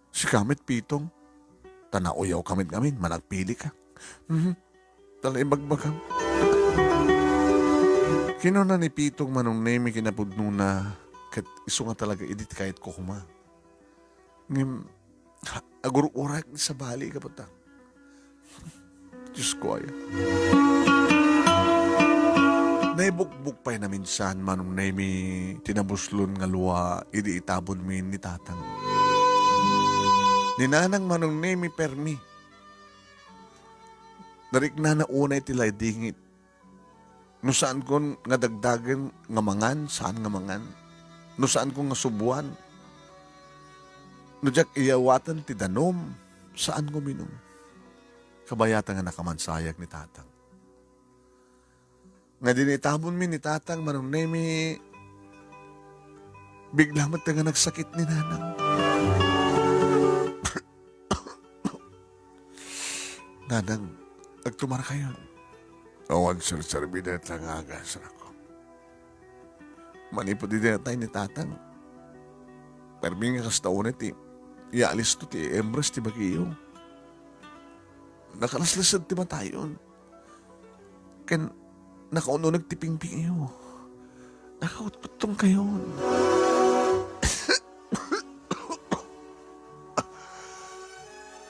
Sika met, Pitong. Ta nauyaw ka met ngamin, managpili ka. Mhm. Tala ibagbagam. Kinuna ni Pitong, Manong Nemi, kinapudnona, ket isu nga talaga idi ti kayatko koma. Ngem, ha, agur-urak ni sabali, kapatang. Diosko aya. Naibukbok pay naminsan, Manong Nemi, ti nabuslon nga lua idi itabonmi ni Tatang. Ni Nanang, Manong Nemi, permi. Nariknana unay ti laydingit. No saankon nga dagdagen nga mangan, saan nga mangan. No saankon nga subuan, no diak iyawaten ti danum, saan nga uminum. Kabayatan nga nakamansayag ni Tatang. Nga idi itabonmi ni Tatang, Manong Nemi, bigla met nga nagsakit ni Nanang. Nanang, agtumarkayon. Awan serserbi dayta nga agas, anakko. Manipud idi natay ni Tatang, permi nga kasta unay ti ialisto ti embres ti bagiyo. Nakalaslased ti matayon. Ken nakaun-uneg ti pingpingiyo. Nakautkuttongkayon.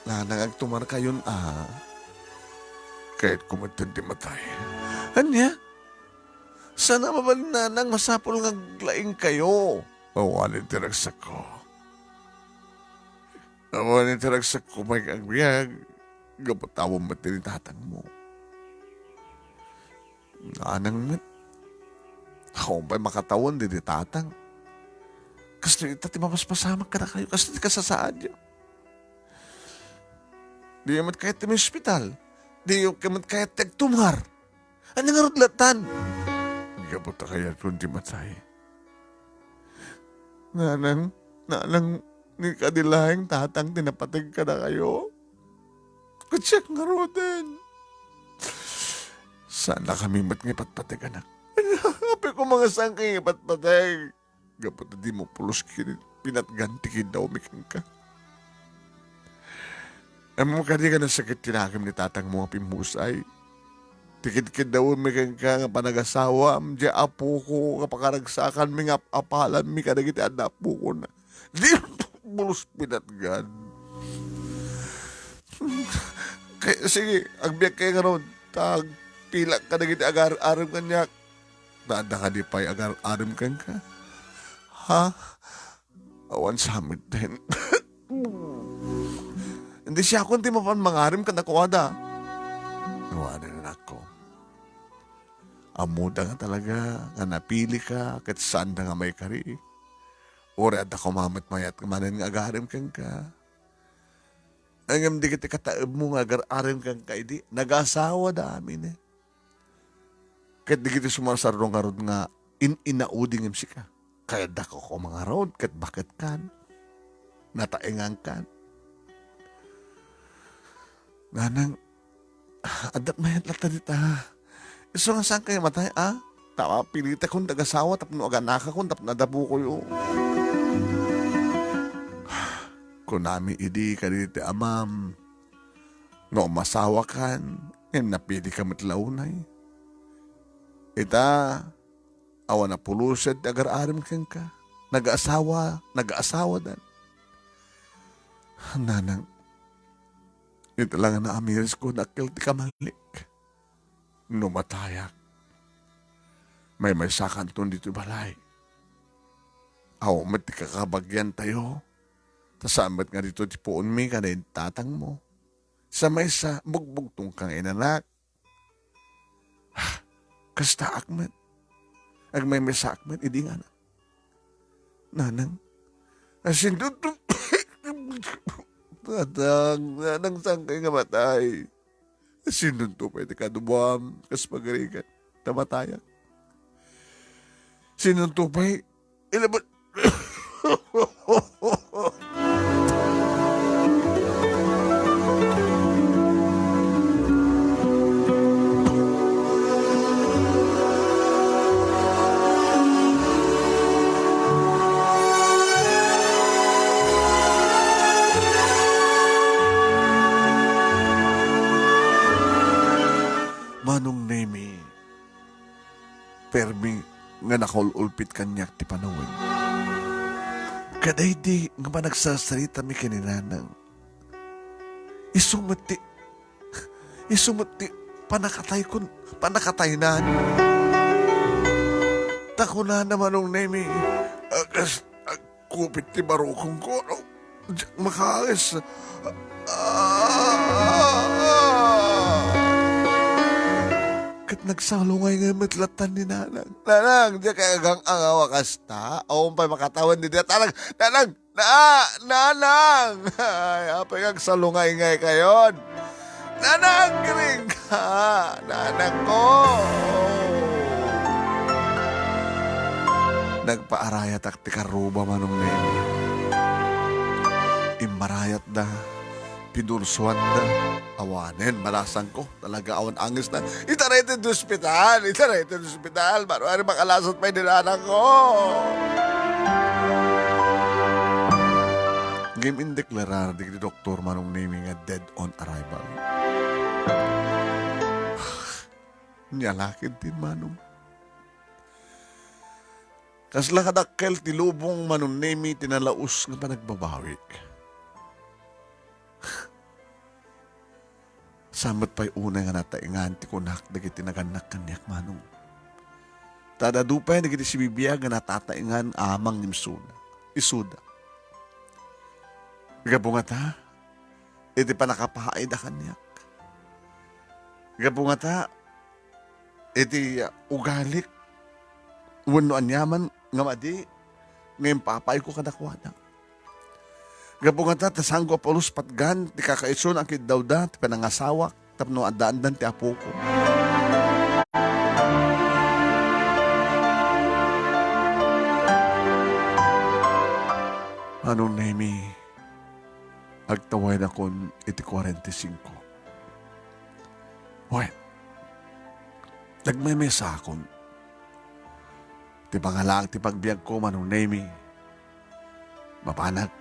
Nanang, agtumarkayon a. Kayatko metten ti matay. Ania? Saan a mabalin, Nanang, masapul nga aglaingkayo. Awanen ti ragsakko. Awanen ti ragsakko pay nga agbiag. Gapu ta awan met ti tatangmo. Nanang met. Awan pay makatawen daydi tatang. Kastoy ita ti mapaspasamak kadakayo. Kastoy ti kasasaadyo. Diyo met kayat ti ospital. Diyo met kayat ti agtumar. Ania ngarud lattan? Gapu ta kayatkon ti matay. Nanang, nanang, ni kadi laeng tatang ti napateg kadakayo? Ket siak ngaruden. Saannakami met nga ipatpateg, anak. Apay koma nga saanka nga ipatpateg? Gapu ta dimo pulos ket pinatgan ti kiddawmi kenka. Ammom kadi nga nasakit ti nakemmo ni tatangmo nga pimmusay? Ti kidkiddawemmi kenka nga panagasawam, diay apoko nga pakaragsakanmi nga ap-apalanmi kadagiti adda apokona. Di pulos pinatgan. Kay, sige, agbiagkayo ngarud, ta agpilak kadagiti agar-arem kaniak. Ta adda kadi pay agar-arem kenka? Ha? Awan sa metten. Iti siakon ti mapan mangarem kadakuada. Awanen, anakko. Ammoda nga talaga nga napilika ket saanda nga maikari. Uray adda koma met mayat manen nga agarem kenka. Ngem dagiti kataebmo nga agar-arem kenka idi, nagaasawada amin. Ket dagiti sumarsarro ngarud nga in-inaudi ngem sika. Kayatda koma ngarud ket baketkan. Nataengankan. Nanang, adda mayat latta dita. Isu nga saankayo matay, a? Ta pilitakon ti agasawa tapno aganakakon tapno adda apokoyo. Kunami idi kadagiti amam, no umasawakan, ngem napilika met la unay. Ita, awan a pulosen ti agar-arem kenka. Nagaasawa, nagaasawadan. Nanang, ita la nga naamirisko, dakkel ti kamalik. No matayak, maymaysakanton ditoy balay. Awan met ti kakabagiantayo, ta saan met nga ditoy ti puonmi ken ni tatangmo. Sa maysa, bugbugtongka nga inanak. Kastaak met. Agmaymaysaak met idi nga na. Nanang, asinto, Tatang, nanang, saankayo nga matay? Asinto pay ti kaduam, kas pagarigan, ta matayak. Sinunto pay, ilabas. Manong Nemi, permi nga nakaul-ulpit kaniak ti panawen. Kadaydi nga panagsasaritami ken ni Nanang, isu met ti, isu met ti panakataykon, panakataynan. Ta kunana, Manong Nemi, agas, agkupit ti barukongko, no? Diak makaes. Ah! Ket nagsalungay nga met lattan ni Nanang. Nanang, diak agang-angaw a kasta. Awan pay makatawen dita. Nanang, Nanang! Na, nanang! Ay, apay nga agsalungay ngay kayon? Nanang, giring ka! Nanang ko! Nagpaarayatak ti karruba, Manong Nemi. Immarayatda, pinursuanda, awanen, balasangko. Talaga awan angesna. Itaray ti ospital, itaray ti ospital. Baro ari makalasat pay ni nanang ko. Ngem indeklarar dagiti doktor, Manong Nemi, nga dead on arrival. Nialakin ti Manong. Kasla kadakkel ti lubong, Manong Nemi, ti nalaus nga panagbabawik. Saan met pay unay nga nataengan ti kunak dagiti nagannak kaniak, Manong? Ta adda pay dagiti sibibiag nga natataengan a mangimsuna, isuda. Gapu ngata, iti pannakapaayda kaniak. Gapu ngata, iti, uh, ugalik wenno aniaman nga madi nga impapaayko kadakuada. Gapu ngata, ta saanko a pulos patgan ti kakaisuna a kiddawda ti panangasawak tapno addaandan ti apoko. Manong Nemi, agtawaynakon iti kuarenta y singko. Wen, nagmemesakon. Ti pangalaak ti pagbiagko, Manong Nemi, mapanak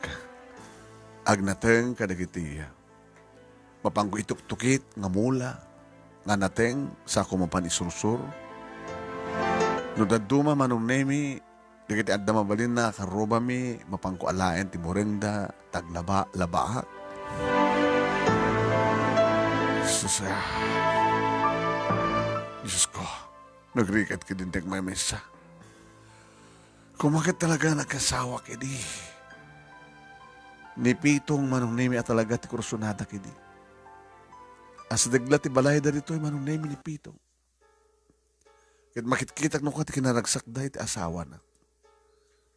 agnateng kadagiti, mapanko ituktukit nga mula nga nateng, saanko mapan isursur. No dadduma, Manong Nemi, dagiti adda mabalinna a karrubami, mapanko alaen ti burengda, taglaba-labaak. Sus, ah. Diosko, nagrigat ketdi ti agmaymaysa. Koma ket talaga nagkasawak idi. Ni Pitong, Manong Nemi, a talaga ti kursunada ketdi. Asideg la ti balayda ditoy, Manong Nemi, ni Pitong. Ket makitkitak no kadi kinaragsakda iti asawana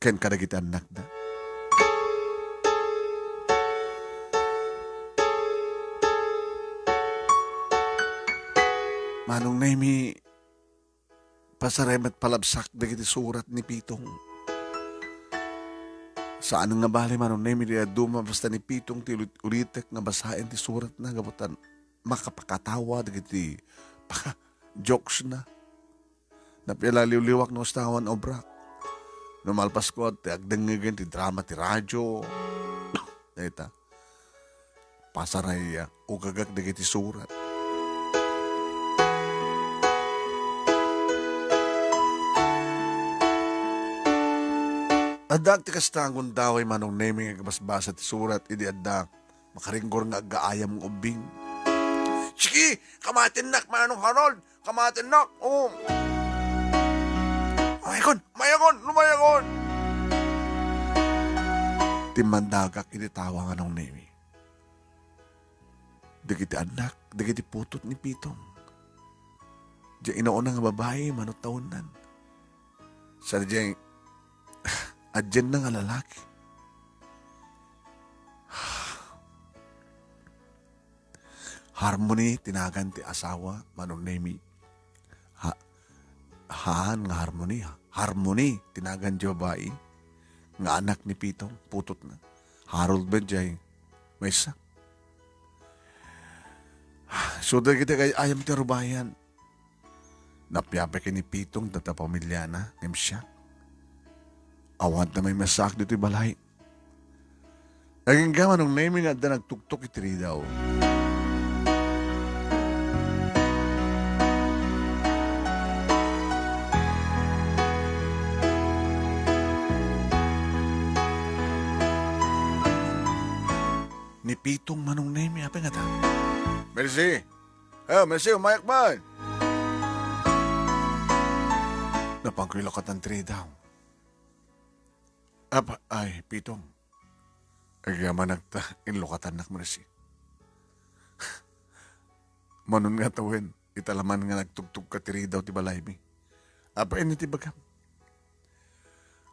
ken kadagiti annakda. Manong Nemi, pasaray met palabsak dagiti surat ni Pitong. Saan nga bale, Manong Nemi, ti dadduma, basta ni Pitong ti ulit-ulitek nga basaen ti suratna gapu ta makapakatawa dagiti jokesna. Napia la liwliwak no kasta awan obrak. No malpasko, ti agdengngegen ti drama ti radio. Dayta. Pasaray, ah, ugagak dagiti surat. Addaak ti kasta a gundaway, Manong Nemi, nga agbasbasa ti surat idi adda makaringgor nga aggaayam nga ubbing. Sige, kamatennak, Manong Harold. Kamatennak, o. Umayakon, umayakon, umayakon! Timmandagak iti tawa, Manong Nemi. Dagiti annak, dagiti putot ni Pitong. Diay inauna nga babai, mano tawennan. Sadiay, adianna nga lalaki. Harmony ti nagan ti asawa, Manong Nemi. Ha-, haan nga Harmony, ha? Harmony ti nagan ti babai nga anak ni Pitong, putotna. Harold met diay maysa. So, dagiti kay ayam ti arubayan. Napiapay ken ni Pitong dayta pamiliana, ngem siak, awan ta maymaysaak ditoy balay. Agingga, Manong Nemi, nga adda nagtuktok iti ridaw. Ni Pitong, Manong Nemi, apay ngata? Mercy! Oh, Mercy, umayak man! Napanko ilukatan ti ridaw. Apa, ay, Pitong. Agyamanak ta, inlukatannak, Mercy. Manon nga tawen, ita la man nga nagtugtog ka ti ridaw ti balaymi. Apay iti bagam?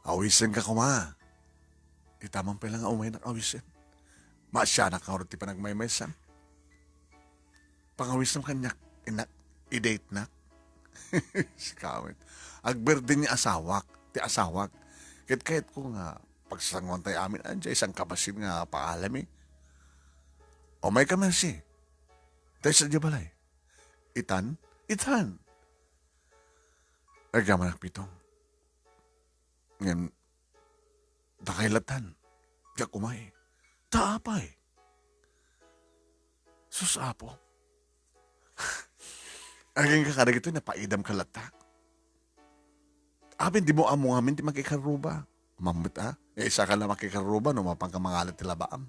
Awisenka koma. Ita man pay la nga umaynak awisen. Maasianak ngarud ti panagmaymaysa. Pangawisem kaniak, innak, i-date-nak. Sika met. Agbirthday ni asawak, ti asawak. Ket kayatko nga pagsasanguan tayo amin, ania, saan ka basin nga paalami. Umayka, Mercy. Tayo sa balay. Itan? Itan. Agyamanak, Pitong. Ngem, dakay latan. Diak umay. Ta apay? Sus, Apo. Agingga kadagitoy, napaidam ka latta. Apin, dimo ammo ngamin ti makikarruba. Mammet, a? Eh, saka la makikarruba no mapanka mangalat ti labaam.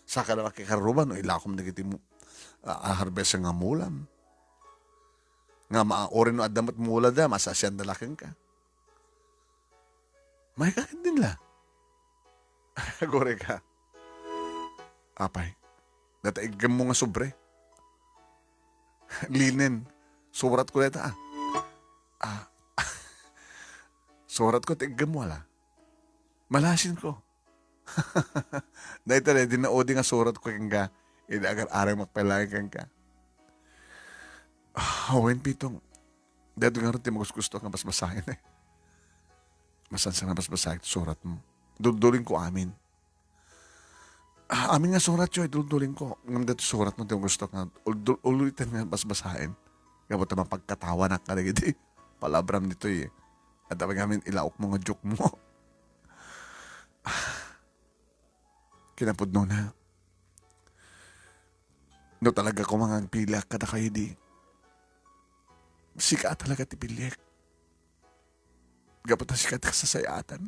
Saka la makikarruba no ilakom dagiti mu-, a, a, harvester nga mulam. Nga ma-, uray no adda met mulada, masasianda la kenka. Mayka ketdin la. Aguray ka. Apay, data iggemmo nga sobre. Linen. Suratko dayta, a. A. Suratko ti iggemmo, ala. Malasinko. Dayta, dayta, di naudi nga suratko kenka. Idi agar-arang makpailaeng kenka. Ah, wen, Pitong. Daytoy ngarud ti magugusto nga basbasaen, eh. Masansan nga basbasaen ti suratmo. Duldulingko amin. Ah, amin nga suratyo, iduldulingko. Ngem daytoy suratmo ti gusto nga uldul-, uliten nga basbasaen. Gapu ta mapagkatawanak kadagiti palabram ditoy, eh. Adda pay ngamin ilaokmo nga joke-mo. Kinapudnona, no talaga koma nga agpiliak kadakayo, di, sika talaga ti piliek. Gapu ta sika ti kasasayaatan.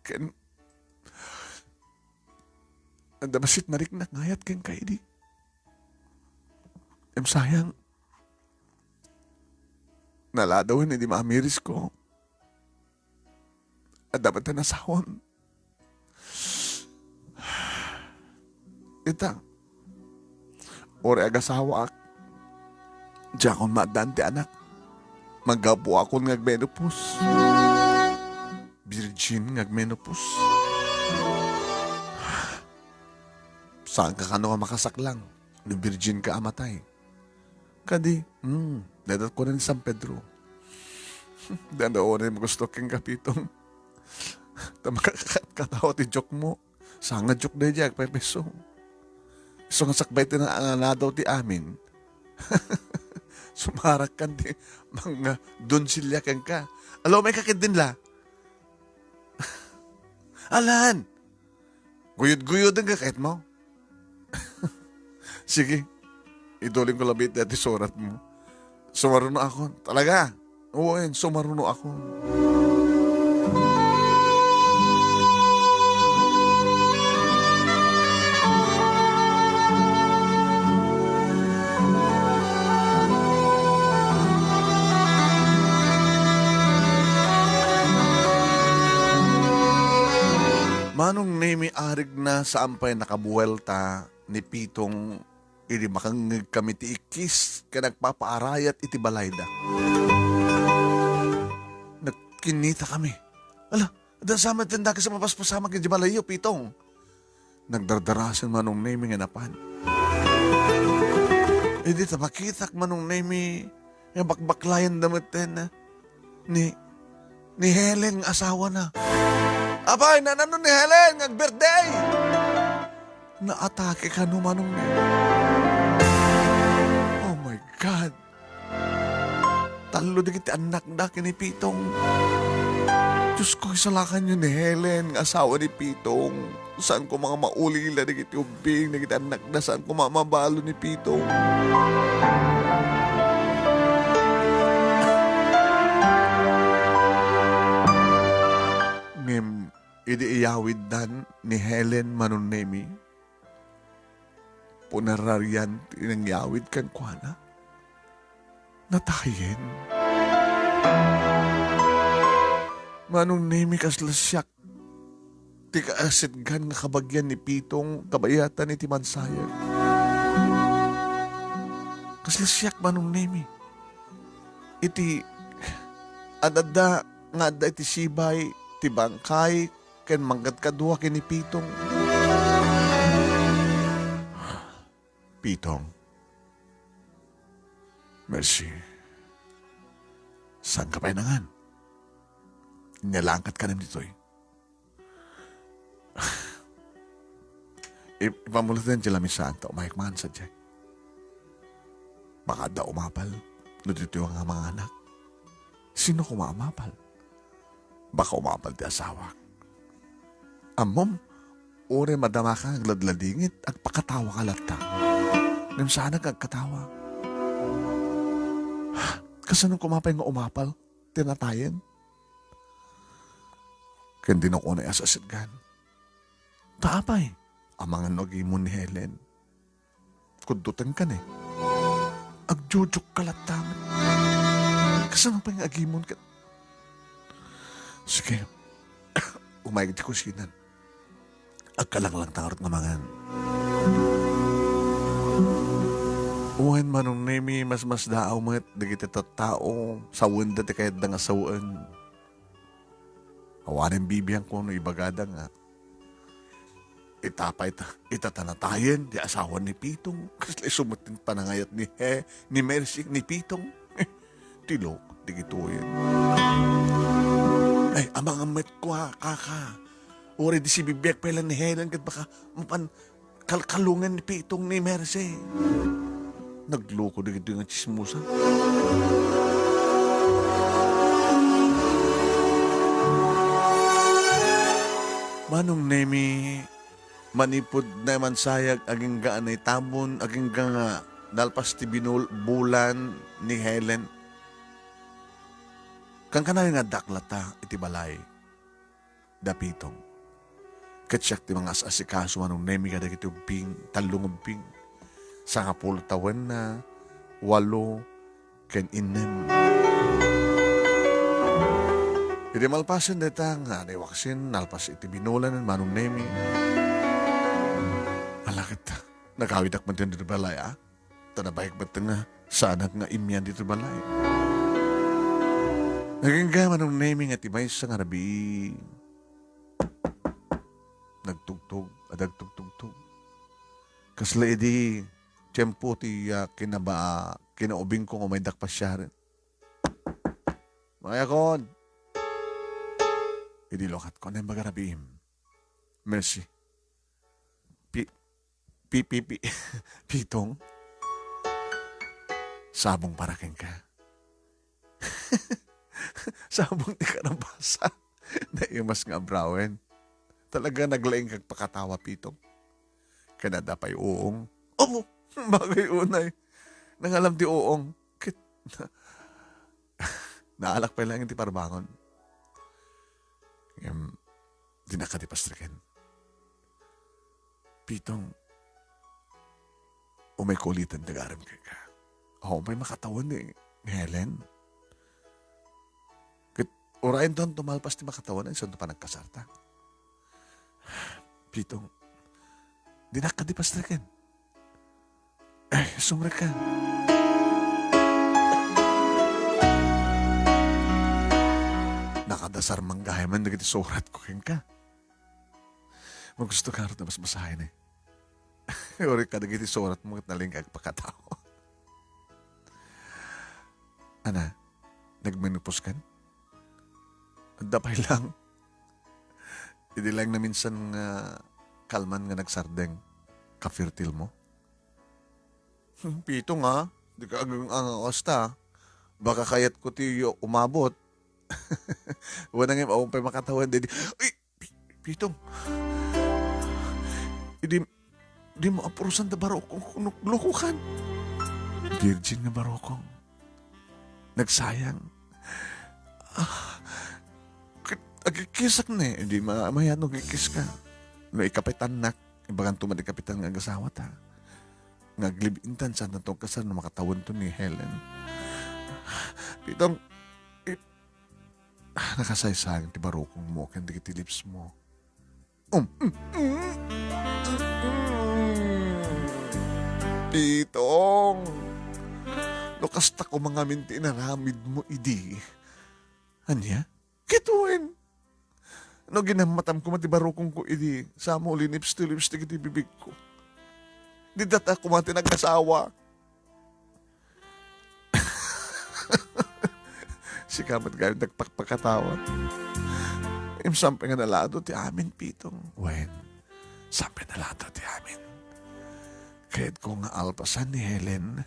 Ken, adda bassit nariknak nga ayat kenka idi. Em, sayang, naladawen idi maamirisko. Adda met ti nasawam. Ita, uray agasawaak, diakon maaddaan ti anak. Manggapuakon nga agmenopause. Virgin nga agmenopause. Saanka kano nga makasaklang no virgin ka a matay? Kadi, hmm, dayta kunan ni San Pedro. Dayta unay magusto kenka, Pitong. Ta makakatkatawa ti joke-mo. Saan nga joke daydiay, agpayso. Isu nga sakbay ti na-, naladaw ti amin. Sumarakkan ti mangdonsilya kenka. Ala, umayka ketdin la. Alan! Guyod-guyodenka kayatmo? Sige, idulingko labi dayta ti suratmo. Sumarunoakon. Talaga? Wen, sumarunoakon. Manong Nemi, arigna, saan pay nakabuelta ni Pitong idi makangngegkami ti ikkis ken agpapaarayat iti balayda. Nagkinnitakami. Ala, adda sa met ti dakes a mapaspasamak iti balayyo, Pitong. Nagdardarasen Manong Nemi nga napan. Idi ta makitak, Manong Nemi, nga bakbaklayanda metten ni, ni Helen nga asawana. Apay, naan-ano ni Helen nga ag-birthday? Naatake kano, Manong Nemi? Oh my God! Tallo dagiti annakda ken ni Pitong. Diosko, isalakanyo ni Helen nga asawa ni Pitong. Saan koma nga maulila dagiti ubbing dagiti annakda, saan koma a mabalo ni Pitong. Ngem idi iyawiddan ni Helen, Manong Nemi, punerrarian ti nangyawid kenkuana. Natayen. Manong Nemi, kasla siak ti kaasitgan nga kabagian ni Pitong kabayatan iti mansayeg. Kasla siak, Manong Nemi, iti ad-adda nga adda iti sibay ti bangkay ken mangkadkadua ken ni Pitong. Pitong. Mercy. Saanka pay nangan? Inyalaanka kanem ditoy. Ip-, ipamulatan ti lamisaan ta umayek man sadiay. Baka adda umapal no ditoy nga manganak. Sino koma umapal? Baka umapal ti asawak. Ammom, uray madamaka nga agladladingit, agpakatawaka latta. Ngem saanak nga agkatawa. Kasano koma pay nga umapal ti natayen? Ken dina kunay a sasitgan. Ta apay, amangan no agimon ni Helen. Kuddotenka ne. Agjujuk ka latta met. Kasano pay nga agimon ket? Sige. Umayeg ti kusinan. Agkalanglangta ngarud nga mangan. Wen, Manong Nemi, masmasdaaw met dagiti tattao, sawenda ti kayatda nga sawen. Awanen bibiangko no ibagada nga, ita pay ta, ita ta natayen ti asawa ni Pitong. Kasla isu met ti panangayat ni He-, ni Mercy, ni Pitong. Ti loko dagitoyen. Ay, amangan met kua, kaka. Uray di sibibiag pay la ni Helen ket baka mapan kalkalongen ni Pitong ni Mercy. Nagloko dagitoy nga tsismosa. Manong Nemi, manipud naimansayag agingga a naitamon, agingga nga nalpas ti binul-, bulan ni Helen. Kankanayon nga addak latta iti balay da Pitong. Ket siak ti mangas-asikaso, Manong Nemi, kadagiti ubbing, tallo nga ubbing. Sangapulo tawenna, walo, ken innem. Idi malpasen dayta nga naiwaksin, nalpas iti binulan, Manong Nemi. Ala ket, nagawidak met ditoy balay, a? Ta nabayag met nga saanak nga immian ditoy balay. Agingga, Manong Nemi, nga ti maysa nga rabii, nagtugtog, adda agtugtugtog. Kasla idi tiempo ti, ah, kinaba-, kinaubingko nga umaydak pasiaren. Mayakon! Idi luakatko, naimbag a rabiim. Mercy. Pi-, pi-, pi-, pi-, Pitong. Sabong para kenka. Sabong ti karabasa. Naimas nga abrawen. Talaga naglaing kag pakatawa, Pitong. Ken adda pay uong. Apo, bagay unay. Nangalam ti uong. Ket, naalak pay laeng ti parbangon. Ngem, dinak kadi pastreken. Pitong, umayko uliten ti agarem kenka. Awan pay makatawen ni, ni Helen. Ket, urayen ton tumalpas ti makatawen, ay, santo panagkasarta. Pitong, dinak kadi pastreken. Ay, sumrekka. Nakadasar man gayam dagiti suratko kenka. Magusto ka rod a basbasaen, eh. Uray kadagiti suratmo ket nalaing kag pakatawa. Ana, nagmenopause kan? Adda pay lang. Idi laeng naminsan nga kalman nga nagsardeng, ka-fertile mo? Hmm, Pitong, dika agang-angawas ta. Baka kayatko ti umabot. Wen, ngem awan pay makatawen, dedi, ay, Pi-, Pitong. Idi, di mo apurusan da barukong, no, lokokan. Virgin nga barukong. Nagsayang. Ah, ket agkikisak ne, di ma-, mayat no agkikiska. No ikapitannak, ibaganto man ikapitan nga agasawata. Nga aglibintan, saan tanto agkasar no makatawenton ni Helen. Pitong, i-, ah, nakasaysayang ti barukongmo ken dagiti lips mo. Um, mm, mm, mm. Pitong, no kasta koma ngamin ti inaramidmo idi. Ania? Ket wen, No ginammatam koma ti barukongko idi, samo linips ti lips dagiti bibigko. Dita ta koma ti nagasawa. Sika met gayam ti agpakpakatawat. Ngem saan pay nga nalado ti amin, Pitong. Wen, saan pay nalado ti amin. Kayatko nga alpasan ni Helen,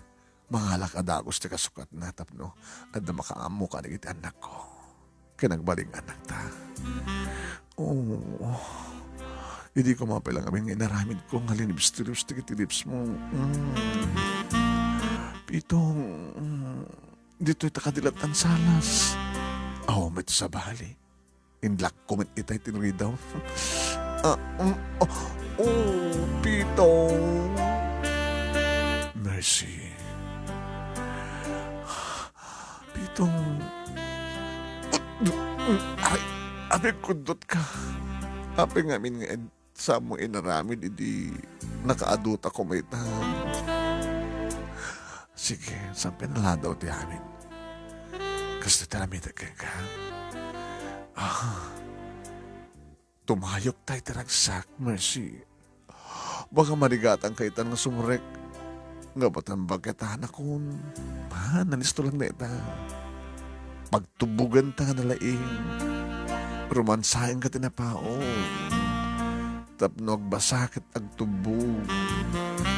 mangalak a dagus ti kasukatna tapno adda makaammo kadagiti annakko. Ken agbalin nga annakta. Oo. Idi ko mapilang amin nga inaramidko nga linibs-libs dagiti lips mo. Mm. Pitong, mm, ditoy ta kadilattan salas. Aw, met sabali. Inlakko met itay tinridaw. Ah, mm, oh, oh, Pitong. Mercy. Pitong. Ay, apay kudot ka. Apay ngamin nga ed-, saan mo inaramid idi nakaadut ako mayta. Sige, saan pay nalado ti amin. Kastoy ti aramidek kenka. Ah. Tumayok tay ti ragsak, Mercy. Baka marigatan ka itan nga sumrek. Nga batan bagketanakon. Ha, nanisto lang na ita. Pagtubugan ta nga nalaing. Romansaen ka ti napaon. Tapno agbasa ket agtubog.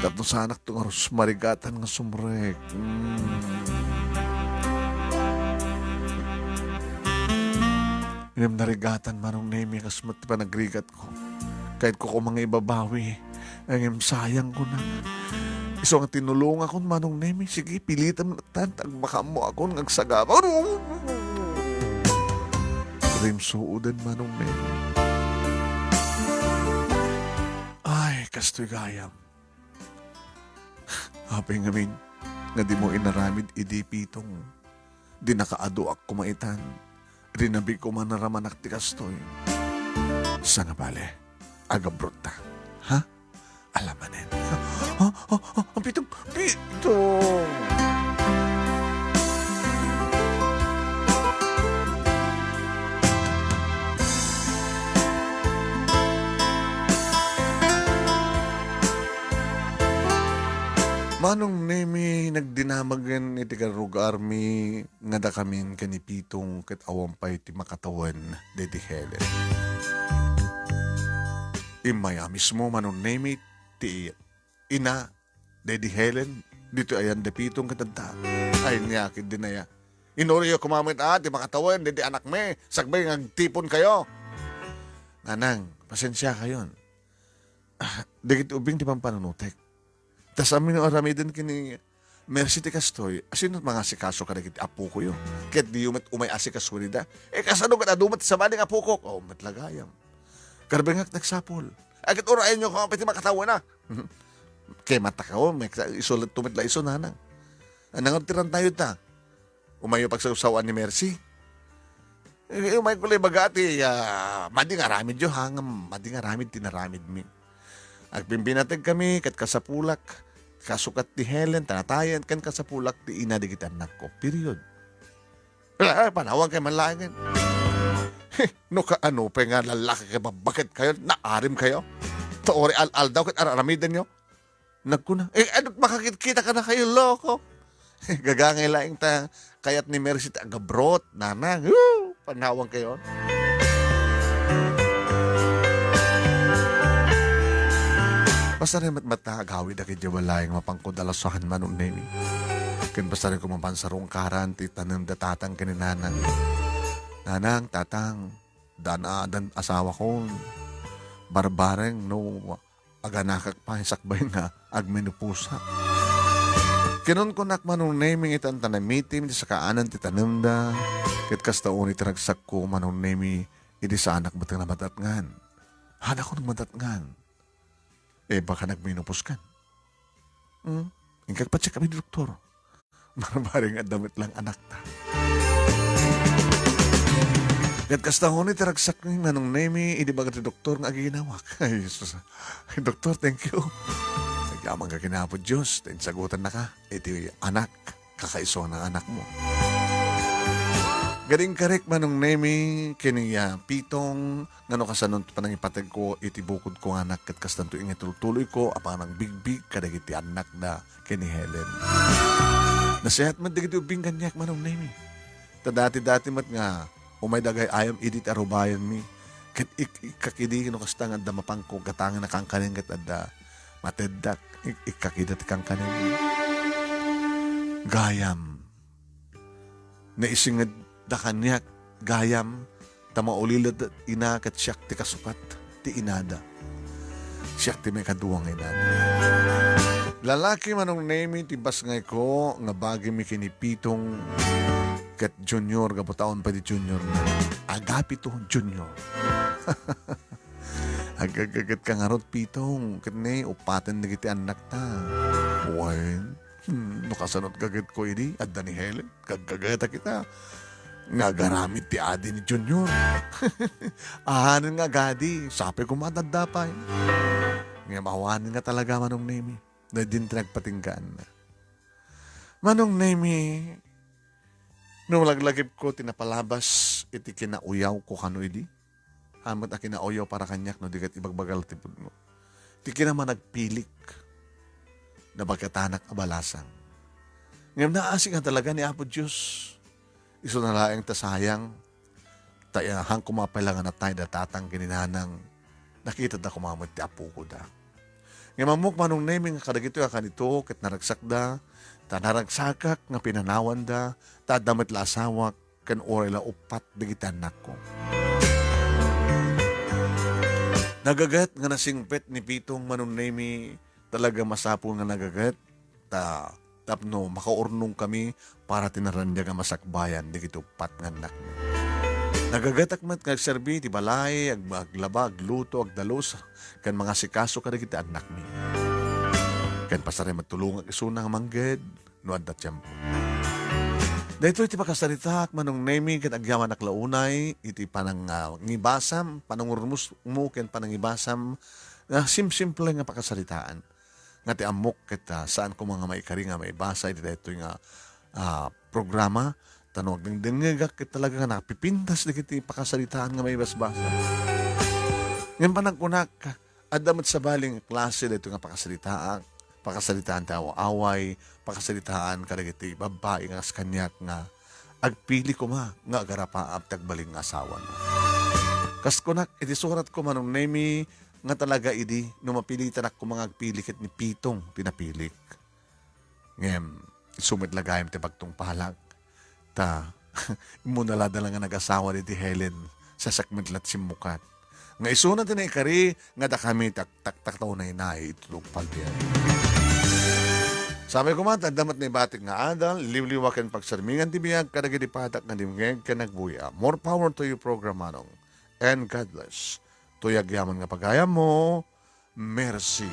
Tapno sanak to nga rus-, marigatan nga sumrek. Mm. Ngem narigatan, Manong Nemi, kas met ti panagrigatko. Kayatko koma nga ibabawi. Ngem sayang ko na. Isu nga tinulongakon, Manong Nemi. Sige, pilitem tan, ta agmakaammo akon nga agsagaba. Rimsuoden, Manong Nemi. Ay, kastoy gayam. Apay ngamin nga dimo inaramid idi, Pitong. Di nakaaduak koma itan. Rinabi koma naramanak ti kastoy. Sangabali, agabrotta. Ha? Alamanen. Ha? Ha? Ha? Pitong! Pitong! Manong Nemi, nagdinamagen iti karugaarmi nga dakamin ken ni Pitong ket awan pay ti makatawen daydi Helen. Immay a mismo, Manong Nemi, ti ina daydi Helen, ditoy ayan da Pitong ket adda. Ay, niya, ket dinaya. Inuriyo koma met a ti makatawen daydi anakmi, sakbay nga agtiponkayo. Nanang, pasensiakayon. Ah, dagiti ubing ti pampanunotek. Ta saan mi no aramiden ken ni Mercy ti kastoy, asino mangasikaso kadagiti apokoyo? Ket diyo met umay asikaso dida? E, kasano ket adu met ti sabali nga apokok? O, met la gayam. Karbengak nagsapul. Ay, ket urayenyo koma pay ti makatawen a. Kay matakaw, may isu, met la isu, nanang. Nangan ti rantayo ta. Umayyo pagsawsawan ni Mercy. Eh, umayko la ibaga ti, ah, madi nga aramidyo, ha, ngem madi nga aramid ti naramidmi. Agbimbinategkami ket kasapulak, kasukat ni Helen, ta natayen, ken kasapulak ti ina dagiti annakko. Period. Ah, panawankayo man laengen. No kaano pay nga lallaki kayo, babaketkayo, naarimkayo. Ta uray al-aldaw ket ar-aramidenyo. Nagkuna, "Eh, ano, makakit-kita ka na kayo, loko?" Gagangay laeng ta kayat ni Mercy ta agabrot, nanang. Woo! Panawang kayo. Basta rin mat-, mata, agawid a kidya balay nga mapangkod a lasuhan, Manong Nemi. Ken basta rin ko mapansarungkaran ti tanem da tatang ken ni nanang. Nanang, tatang, daan a, daan asawa kon. Barbareng no aganakak pay sakbay nga agmenoposa. Kinunkunak, Manong Nemi, nga itan ta namitim ti sakaanan ti tanemda, ket kasta unay ti ragsakko, Manong Nemi, idi saanak met nga madatngan. Hanakon madatngan. E, baka nagmenopause kan. Hmm? Inka agpa-check up iti doktor. Barbareng adda met lang anakta. Ket kasta unay ti ragsak ni Manong Nemi idi baga ti doktor nga agiginawak. Ay, Jesus. Ay, doktor, thank you. Nagyaman ka ken Apo Dios, ta insagutannaka iti anak, kakaisuna nga anakmo. Ket inkarik, Manong Nemi, ken ni, ah, Pitong, nga no kasano ti panangipategko iti bukodko nga anak, ket kastanto nga itultuloyko a panangbigbig kadagiti annakda ken ni Helen. Nasayaat met dagiti ubbing kaniak, Manong Nemi. Ta dati-dati met nga umay dagay ayam idi ti arubayanmi. Ket ik-, ikkak idi no kasta nga adda mapangko gatangen a kankanen ket adda mateddak. Ik-, ikkak ida ti kankanen. Gayam. Naisingedda kaniak gayam, ta maulila ti ina ket siak ti kasukat ti inada. Siak ti maikadua nga inada. Lalaki, Manong Nemi, ti basngayko nga bagimi ken ni Pitong ket Junior, gapu ta awan pay di Junior na. Agapito Junior. Aggagetgaggetka ngarud, Pitong, ket ne, uppaten dagiti annakta. Wen, hmm, no kasano ti gagetko idi, adda ni Helen, gaggagetak ita. Nga agaramid ti adi ni Junior. Ahanen nga agadi, sapay koma adda pay. Ngem awanen nga talaga, Manong Nemi. Daydi ti nagpatinggaanna. Manong Nemi, no laglagipko ti napalabas iti kinauyawko kano idi, amet a kinauyaw para kaniak no di ket ibagbaga ti pudno. Ti kinamanagpilik, nabagatanak a balasang. Ngem naasik nga talaga ni Apo Dios. Isuna laeng ta sayang, ta, eh, haan koma pay la nga natay da tatang ken ni nanang, nakitada koma met ti apokoda. Ngem ammok, Manong Nemi, nga kadagitoy a kanito ket naragsakda, ta naragsakak nga pinanawanda, ta adda met la asawak, ken uray la uppat dagiti annakko. Nagaget nga nasingpet ni Pitong, Manong Nemi, talaga masapul nga nagaget, ta tapno makaurnongkami para ti naraniag a masakbayan dagiti uppat nga annakmi. Nagagetak met nga agserbi iti balay, ag-, aglaba, agluto, agdalus, ken mangasikaso kadagiti annakmi. Ken pasarem agtulongak isuna nga mangged no adda tiempo. Daytoy ti pakasaritaak, Manong Nemi, ket agyamanak la unay iti panang-, ah, ngibasam, panangurmusmo ken panangibasam nga simsimple nga pakasaritaan. Nga ti ammok ket, ah, saan koma nga maikari nga maibasa iti daytoy nga, ah, programa, ta no agdengdengngegak ket talaga nga nakapipintas dagiti pakasaritaan nga maibasbasa. Ngem panagkunak, adda met sabali nga klase daytoy nga pakasaritaak, pakasaritaan ti aw-away, pakasaritaan kadagiti babbai nga kas kaniak nga agpili koma nga agarapaap ti agbalin nga asawana. Kas kunak iti suratko, Manong Nemi, nga talaga idi no mapilitanak koma nga agpili ket ni Pitong ti napilik. Ngem, isu met la gayam ti pagtungpalak, ta immuna la da la nga nagasawa diti Helen, siak met la ti simmukat. Nga isuna ti naikari nga dakami ti agtaktaktaw naynay iti tungpal ti Helen. Sapay koma, adda met naibatik nga adal, liwliwa ken pagsermingan ti biag kadagiti padak nga dimngeg ken agbuya. More power to you, Program Manong. And God bless. Toy agyaman nga pagayammo, Mercy.